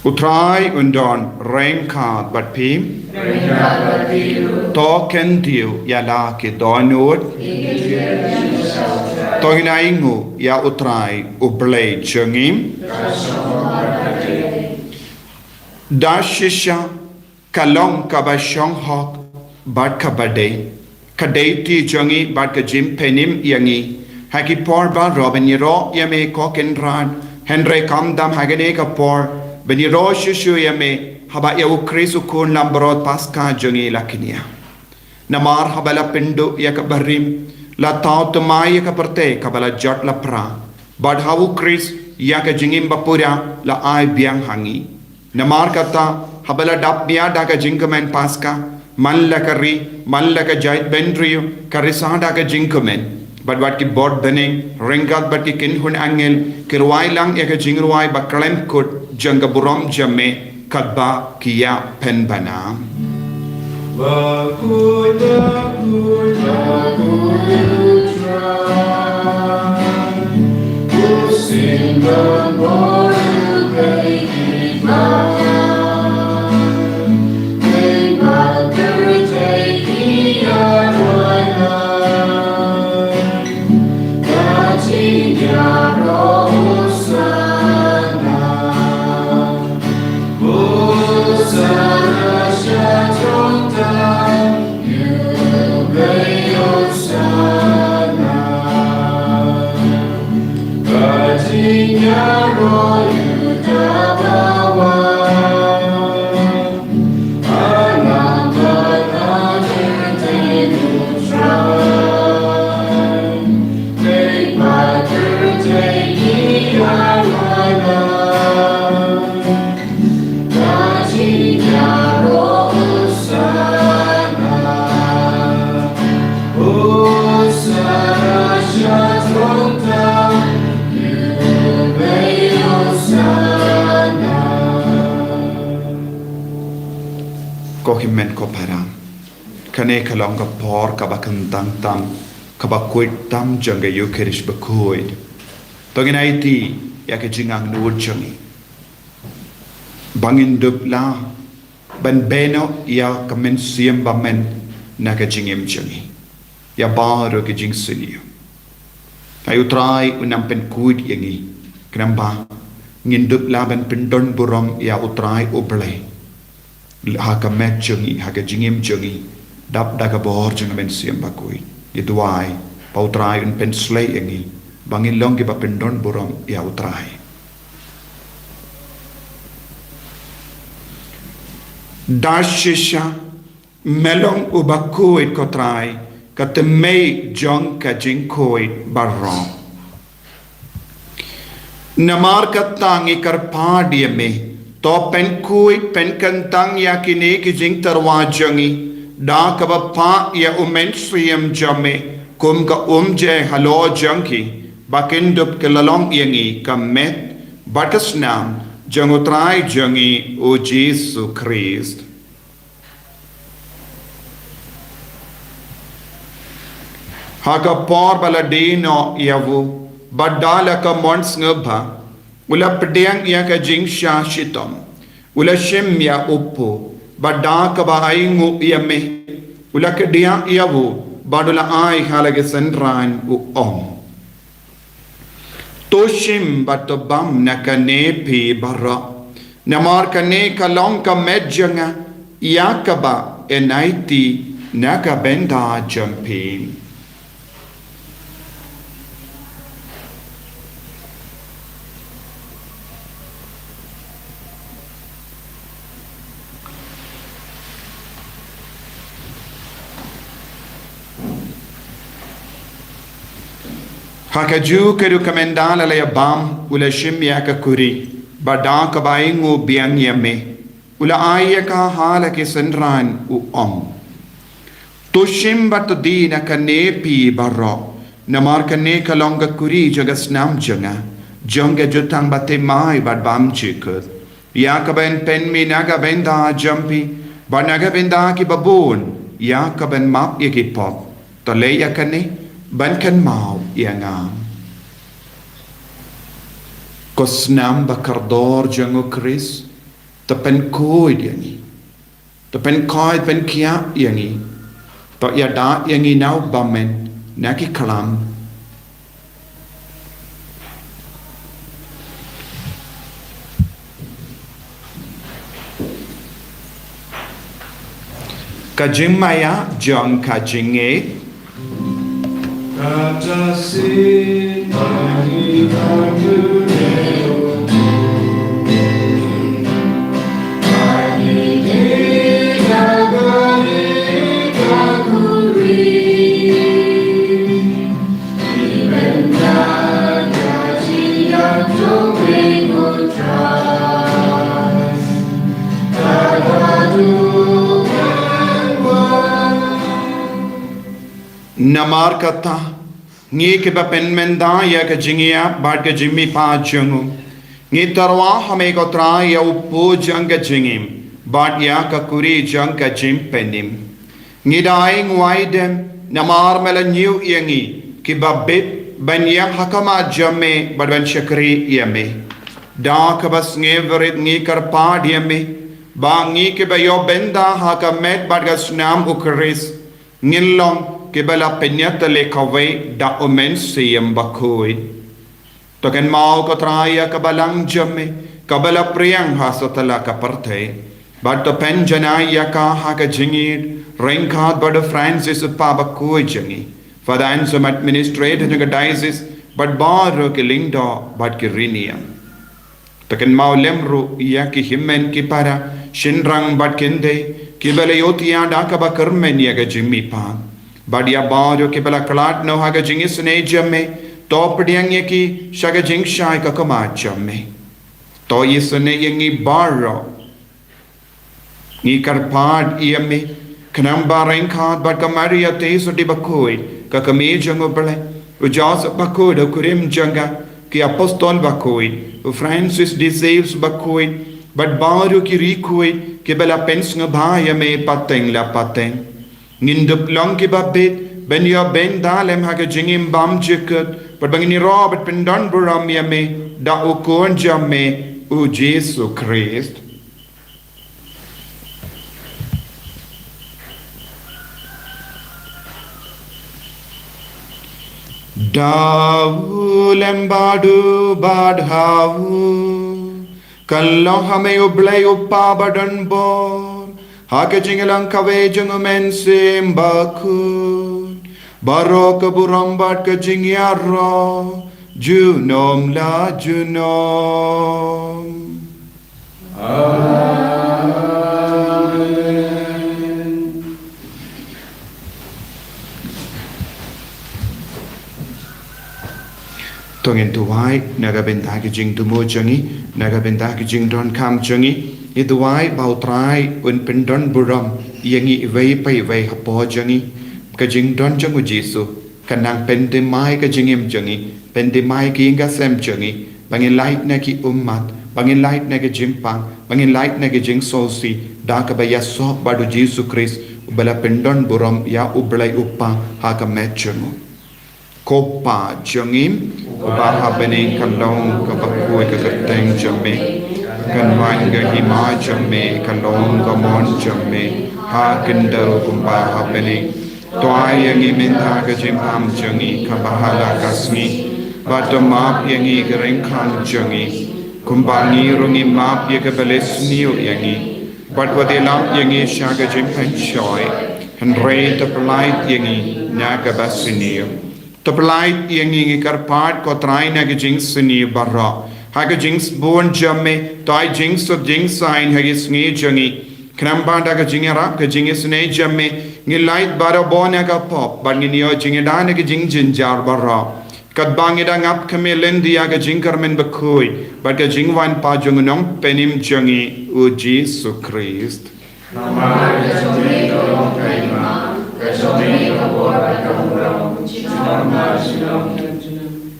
U Trai un don ryngkat bad phi. To khyndiat ïa la ki dohnud. To ngin ainguh ïa u Trai u Blei jong ngi. Da shisha ka long kaba shong hok bad kaba dei, ka dei ti jong ngi bad ka jingpynim ïa ngi ha ki por baroh ban ïaroh ïa me ko Kynrad. Hynrei khamtam ha kane ka por ban ïaroh shuh shuh ïa me haba ïa u Khrist u khun langbrot Paskha jong ngi la kynnoh. Namar haba la pynduh ïa ka barim, la thaw thymmai ïa ka pyrthei kaba la jot la pra, bad ha u Khrist ïa ka jingim bapura la ai biang ha ngi. Namar kata, haba la dap mih da ka jingkmen Paskha, man la ka ri, man la ka jaitbynriew, ka risa da ka jingkmen. Bad wat ki bor bneng, ryngkat bad ki kynhun angel, ki rwai lang ïa ka jingrwai ba khlem kut, jong ka burom jong me, katba ki ïa pynbna. Ko hynmen ko para, kane ka long ka por kaba kyntang tam, kaba khuid tam jong ka Eukharist bakhuid. To ngin aiti ïa ka jingangnud jong ngi ba ngin dup lah ban bynta ïa ka mynsiem bymman na ka jingim jong ngi, ïa baroh ka jingsniew. Ai u Trai un ym pynkhuid ïa ngi, khnang ba ngin dup lah ban pyndon burom ïa u Trai u Blei ha ka met jong ngi, ha ka jingim jong ngi, dap da ka bor jong ka mynsiem bakhuid. Ngi duwai ba u Trai un pynshlei ïa ngi ba ngin long kiba pyndon burom ïa u Trai. Da shisha me long u bakhuid ko Trai, ka thymmei jong ka jingkhuid baroh. Namar kata ngi kyrpad ïa me, to pynkhuid pynkyntang ïa kine ki jingtyrwa jong ngi da kaba phah ïa u Mynsiem jong me kum ka umjai halor jong ki, ba kin dup ki la long ïa ngi ka met bad ka snam jong u Trai jong ngi u Jisu Khrist. Ha ka por ba la die noh ïa u, bad da la ka mon sngewbha, u la pdiang ïa ka jingshah shitom, u la shim ïa u pud, bad da kaba ainguh ïa me, u la kdiah ïa u, bad u la ai ha la ki synran u ong: To shim bad to bam na kane phi baroh, namar kane ka long ka met jong nga, ïa kaba yn aiti na ka bynta jong phi. Ha kajuh ka rukom ynda la ïa bam, u la shim ïa ka kuri, bad da kaba ainguh biang ïa me, u la ai ïa ka ha la ki synran u ong: To shim bad to die na kane phi baroh, namar kane ka long ka kuri jong ka snam jong nga, jong ka jutang bathymmai bad bymjukut, ïa kaban pynmih na ka bynta jong phi bad na ka bynta kiba bun, ïa kaban map ïa ki pop. To leh ïa kane ban kynmaw ïa nga. Ko snam bakordor jong U Khrist, to pynkhuid ïa ngi. To pynkhuid pynkhiah ïa ngi. To ïada ïa ngi na u bymmen na ki khlam. Ka jingmaïa jong ka jingngeit. Namar kata, ngi kiba pynmynta ïa ka jingïap bad ka jingmihpat jong u, ngi tyrwa ha me ko Trai ïa u pud jong ka jingim bad ïa ka kuri jong ka jingpynim. Ngi da ai nguaidem namar me la ñiew ïa ngi kiba bit ban ïeng ha khmat jong me bad ban shakri ïa me. Da kaba sngewrit ngi kyrpad ïa me ba ngi kiba ïoh bynta ha ka met bad ka snam U Khrist, ngin long kiba la pynïatylli kawei da U Mynsiem Bakhuid. To kynmaw ko Trai ïa ka balang jong me kaba la pdiang ha satlak ka pyrthei, bad to pynjanai ïa ka ha ka jingïeit ryngkat bad u Francis u Kpa Bakhuid jong ngi, Father Anselm, administrator jong ka diocese, bad baroh ki lyngdoh bad ki riewniam. To kynmaw lem ruh ïa ki hynmen ki para, shynrang bad kynthei kiba la ïohthiah da kaba kyrmen ïa ka jingmihpat, bad ïa baroh kiba la khlad noh ha ka jingisynei jong me. To pdiang ïa ki sha ka jingshai ka khmat jong me. To isynei ïa ngi baroh. Ngi kyrpad ïa me khnang ba ryngkat bad ka Maria Theisotti Bakhuid, ka kmie jong U Blei, u Joseph Bakhuid u kurim jong ka, ki apostol bakhuid, u Francis de Sales Bakhuid, bad baroh ki riewkhuid kiba la pynsngewbha ïa me pateng la pateng, ngin dup long kiba bit ban ïoh bynta lem ha ka jingim bymjukut, bad ba ngin ïaroh bad pyndonburom ïa me da u Khun jong me, U Jisu Khrist. Da u lem bad u bad ha u, kan long ha me U Blei U Kpa badonbor, ha ka jingïalang kawei jong U Mynsiem Bakhuid, baroh ka burom bad ka jingïaroh junom la junom. Amen. To ngin duwai na ka bynta ki jingthmu jong ngi, na ka bynta ki jingdonkam jong ngi. Ngi duwai ba U Trai un pyndonburom ïa ngi iwei pa iwei hapoh jong ngi. Ka jingdon jong U Jisu kan nang pynthymmai ka jingim jong ngi, pynthymmai ka ïing ka sem jong ngi, ba ngin lait na ki ummat, ba ngin lait na ki jingpang, ba ngin lait na ki jingsngewsih, da kaba ïasoh bad U Jisu Khrist, uba la pyndonburom ïa U Blei U Kpa ha ka met jong u. Ko Kpa jong ngi uba ha bneng, ka long kaba khuid ka kyrteng jong me, kan wan ka hima jong me, ka long ka mon jong me ha khyndew kumba ha bneng. To ai ïa ngi mynta ka jingpang jong ngi kaba ha la ka sngi, bad to map ïa ngi ki ryngkang jong ngi, kumba ngi ruh ngi map ïa kiba leh sniew ïa ngi, bad wat ïalam ïa ngi sha ka jingpynshoi, hynrei to pyllait ïa ngi na kaba sniew. To pyllait ïa ngi, ngi kyrpad ko Trai, na ki jingsniew baroh ha ka jingbun jong me. To ai jingsuk jingsaiñ ha ki sngi jong ngi, khnang ba da ka jingïarap ka jingisynei jong me, ngin lait barabor na ka pop, bad ngin ïoh jingïada na ki jingjynjar baroh, katba ngi dang ap khmih lynti ïa ka jingkyrmen bakhuid bad ka jingwan pat jong u Nongpynim jong ngi, U Jisu Khrist. Namar ka jong me ka long ka hima, ka jong me ka bor bad ka burom, junom la junom.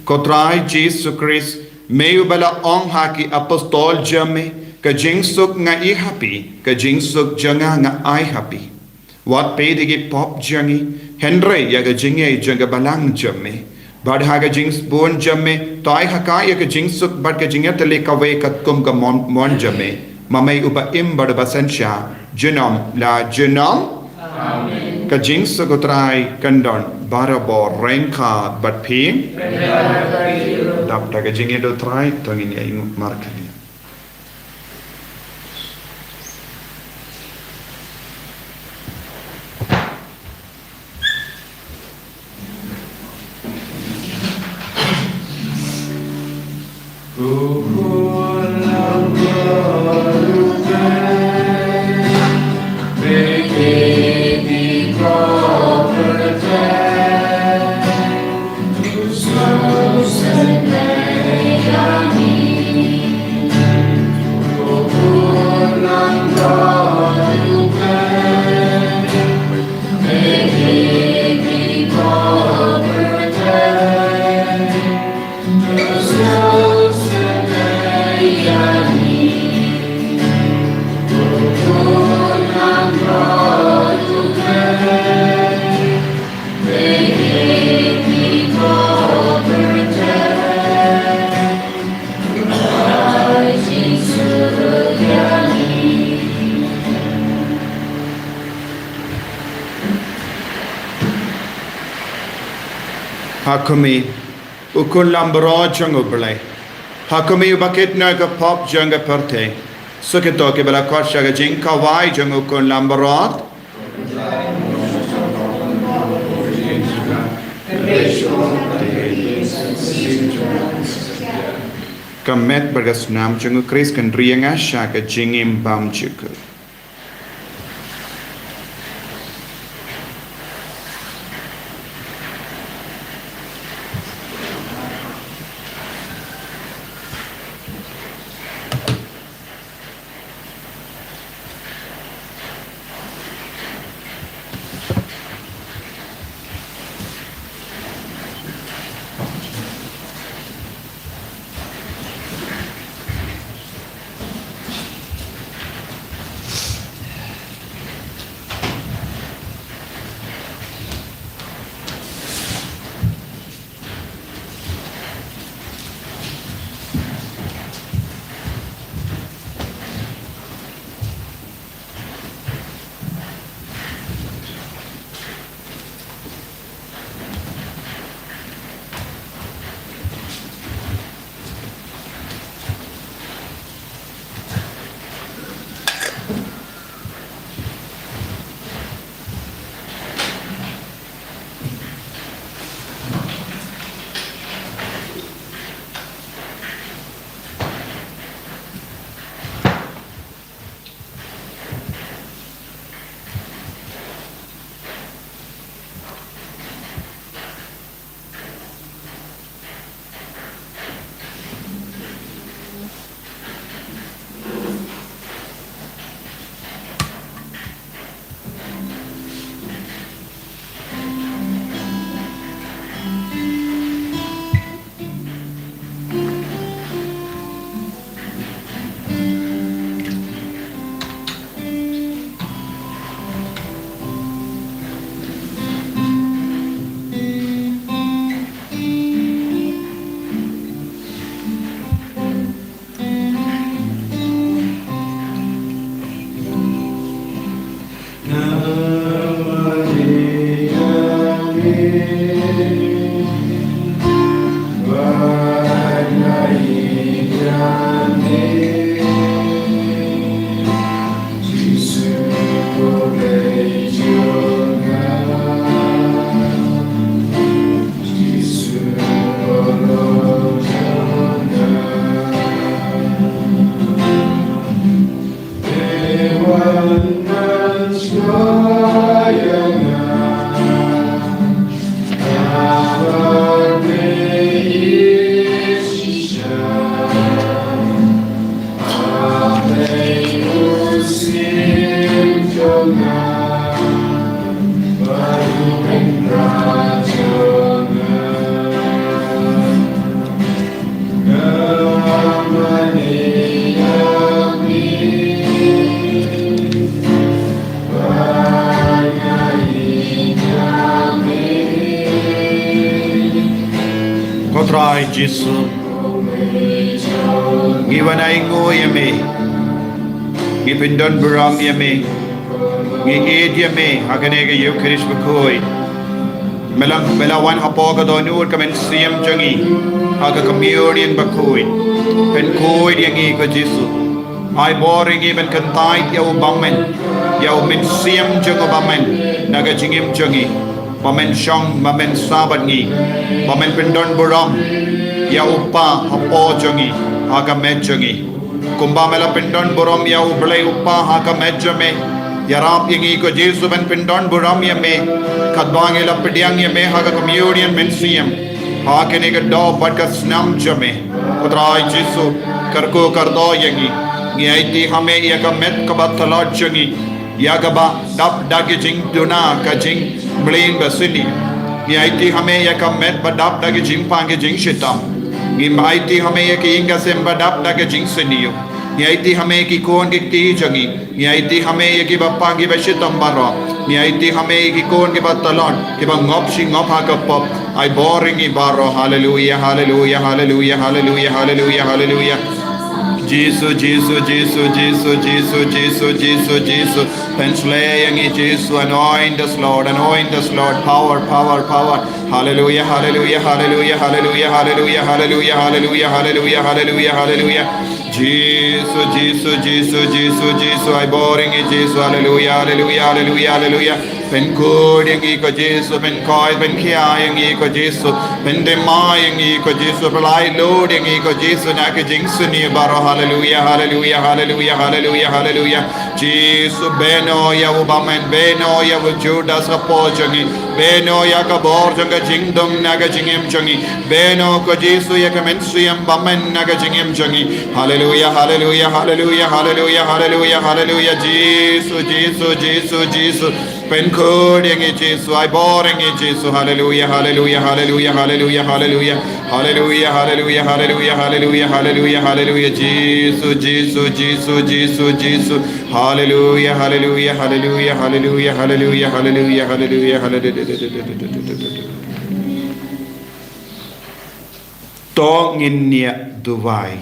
Ko Trai Jisu Khrist, Me uba la ong ha ki apostol jong me, ka jingsuk nga ai ha phi, ka jingsuk jong nga nga ai ha phi. Wat peit ïa ki pop jong ngi, hynrei ïa ka jingïeit jong ka balang jong me. Bad ha ka jingbun jong me, to ai ha ka ïa ka jingsuk bad ka jingïatylli kawei katkum ka mon, mon jong me. Ma me uba im bad uba synshar, junom la junom. Amen. Ka jingsuk U Trai kan don barabor ryngkat bad phi. Dap da ka jingïeit U Trai, to ngin ïa ïnguh markylliang. Ha khmih, u khun langbrot jong U Blei. Ha khmih, uba kit noh ïa ka pop jong ka pyrthei. Sa kito kiba la khot sha ka jingkhawai jong u khun langbrot. Ka met bad ka snam jong U Khrist kan ri ïa nga sha ka jingim bymjukut. Trai Jisu, ngi wan ainguh ïa me, ngi pyndon burom ïa me, ngi ïeit ïa me ha kane ka Ïukharist bakhuid. Me la, me la wan hapoh ka dohnud ka mynsiem jong ngi ha ka communion bakhuid. Pynkhuid ïa ngi ko Jisu. Ai bor ïa ngi ban kyntait ïa u bymman, ïa u mynsiem jong u bymman na ka jingim jong ngi. Ba men shong, ba men sah bad ngi, ba men pyndon burom ïa u Kpa hapoh jong ngi, ha ka met jong ngi. Kumba me la pyndon burom ïa u Blei u Kpa ha ka met jong me, ïarap ïa ngi ko Jisu ban pyndon burom ïa me katba ngi la pdiang ïa me ha ka communion mynsiem, ha kane ka doh bad ka snam jong me. Ko Trai Jisu, kyrkhu kyrdoh ïa ngi. Ngi aiti ha me ïa ka met kaba tlot jong ngi, ïa kaba dap da ki jingduna ka jingmlien ba sniew. Ngi aiti ha me ïa ka met ba dap da ki jingpang ki jingshitom. Ngi aiti ha me ïa ki ïing ki sem ba dap da ki jingsniew. Ngi aiti ha me ïa ki khun ki kti jong ngi. Ngi aiti ha me ïa kiba pang kiba shitom baroh. Ngi aiti ha me ïa ki khun kiba tlot, kiba ngop shi ngop ha ka pop. Ai bor ïa ngi baroh. Haleluia, haleluia, haleluia, haleluia, haleluia, haleluia. Jisu, Jisu, Jisu, Jisu, Jisu, Jisu, Jisu, Jisu. Pynshlei ïa ngi Jisu, anoint us Lord, anoint us Lord, power, power, power. Haleluia, haleluia, haleluia, haleluia, haleluia, haleluia, haleluia, haleluia, haleluia, haleluia. Jisu, Jisu, Jisu, Jisu, Jisu, ai bor ïa ngi Jisu, haleluia, haleluia, haleluia, haleluia. Pynkhuid ïa ngi ko Jisu, pynkhuid, pynkhia ïa ngi ko Jisu, pyndem ïa ngi ko Jisu, pyllait lut ïa ngi ko Jisu na ki jingsniew baroh, haleluia, haleluia, haleluia, haleluia, haleluia. Jisu, beno ïa u bymman, beno ïa u Judas hapoh jong ngi, beno ïa ka bor jong ka jingdum na ka jingim jong ngi, beno ko Jisu ïa ka mynsiem bymman na ka jingim jong ngi. Haleluia, haleluia, haleluia, haleluia, haleluia, haleluia. Jisu, Jisu, Jisu, Jisu. Pynkhuid ïa ngi Jisu, ai bor ïa ngi Jisu. Haleluia, haleluia, haleluia, haleluia, haleluia. Haleluia, haleluia, haleluia, haleluia, haleluia, haleluia. Jisu, Jisu, Jisu, Jisu, Jisu. Haleluia, haleluia, haleluia, haleluia, haleluia, haleluia, haleluia, haleluia. To ngin ïa duwai.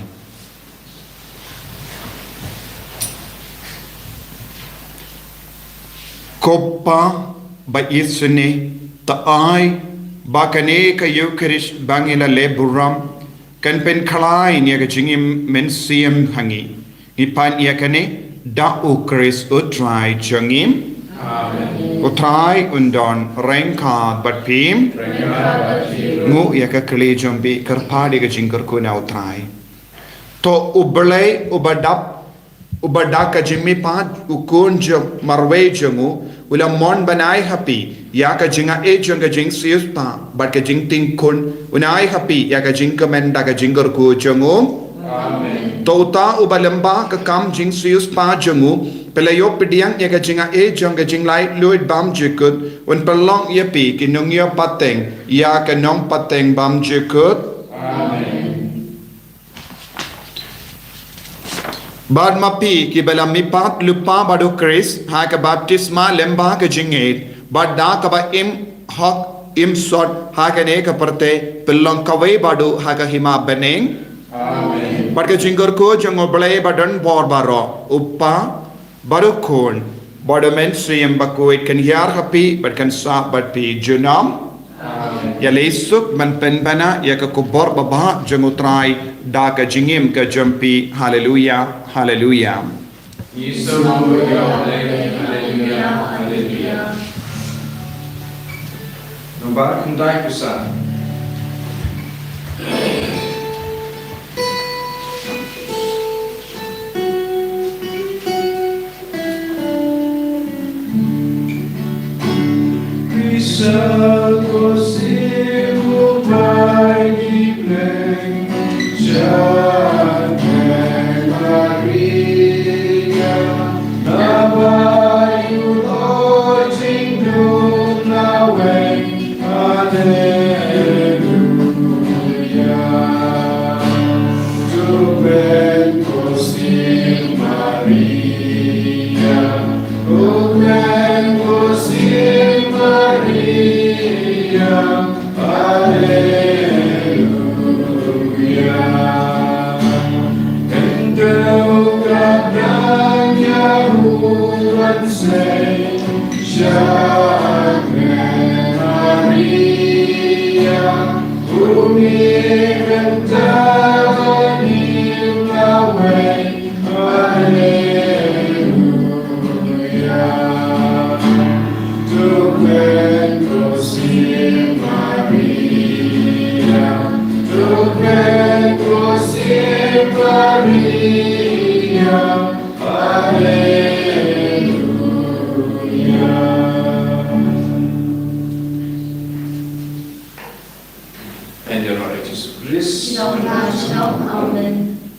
Ko Kpa ba isynei, to ai ba kane ka Ïukharist ba ngi la leh burom kan pynkhlaiñ ïa ka jingim mynsiem ha ngi. Ngi pan ïa kane da U Khrist U Trai jong ngi. Amen. U Trai un don ryngkat bad phi. Ryngkat bad phi. Nguh ïa ka kali jong phi, kyrpad ïa ka jingkyrkhu na U Trai. To U Blei uba dap, uba da ka jingmihpat u Khun jong marwei jong u, u la mon ban ai ha phi ïa ka jingaiei jong ka jingsiewspah bad ka jingtieng khun, un ai ha phi ïa ka jingkmen da ka jingkyrkhu jong u. Amen. To uta uba lyngba ka kam jingsiewspah jong u phi la ïoh pdiang ïa ka jingaiei jong ka jinglaitluid bymjukut, un pynlong ïa phi ki nongïoh pateng ïa ka nongpateng bymjukut. Amen. Bad ma phi kiba la mihpat lypa bad U Khrist ha ka baptisma lyngba ka jingngeit, bad da kaba im hok im sot ha kane ka pyrthei phi long kawei bad u ha ka hima bneng. Amen. Bad ka jingkyrkhu jong U Blei ba don bor baroh, U Kpa, bad U Khun, bad U Mynsiem Bakhuid, kan hiar ha phi bad kan sah bad phi junom. Amen. Ïaleh suk ban pynbna ïa ka khubor babha jong U Trai da ka jingim ka jong phi. Haleluia, haleluia. Ngi sngewbha ïa U Blei, haleluia, haleluia. Nombar khyndai phew san. Amen.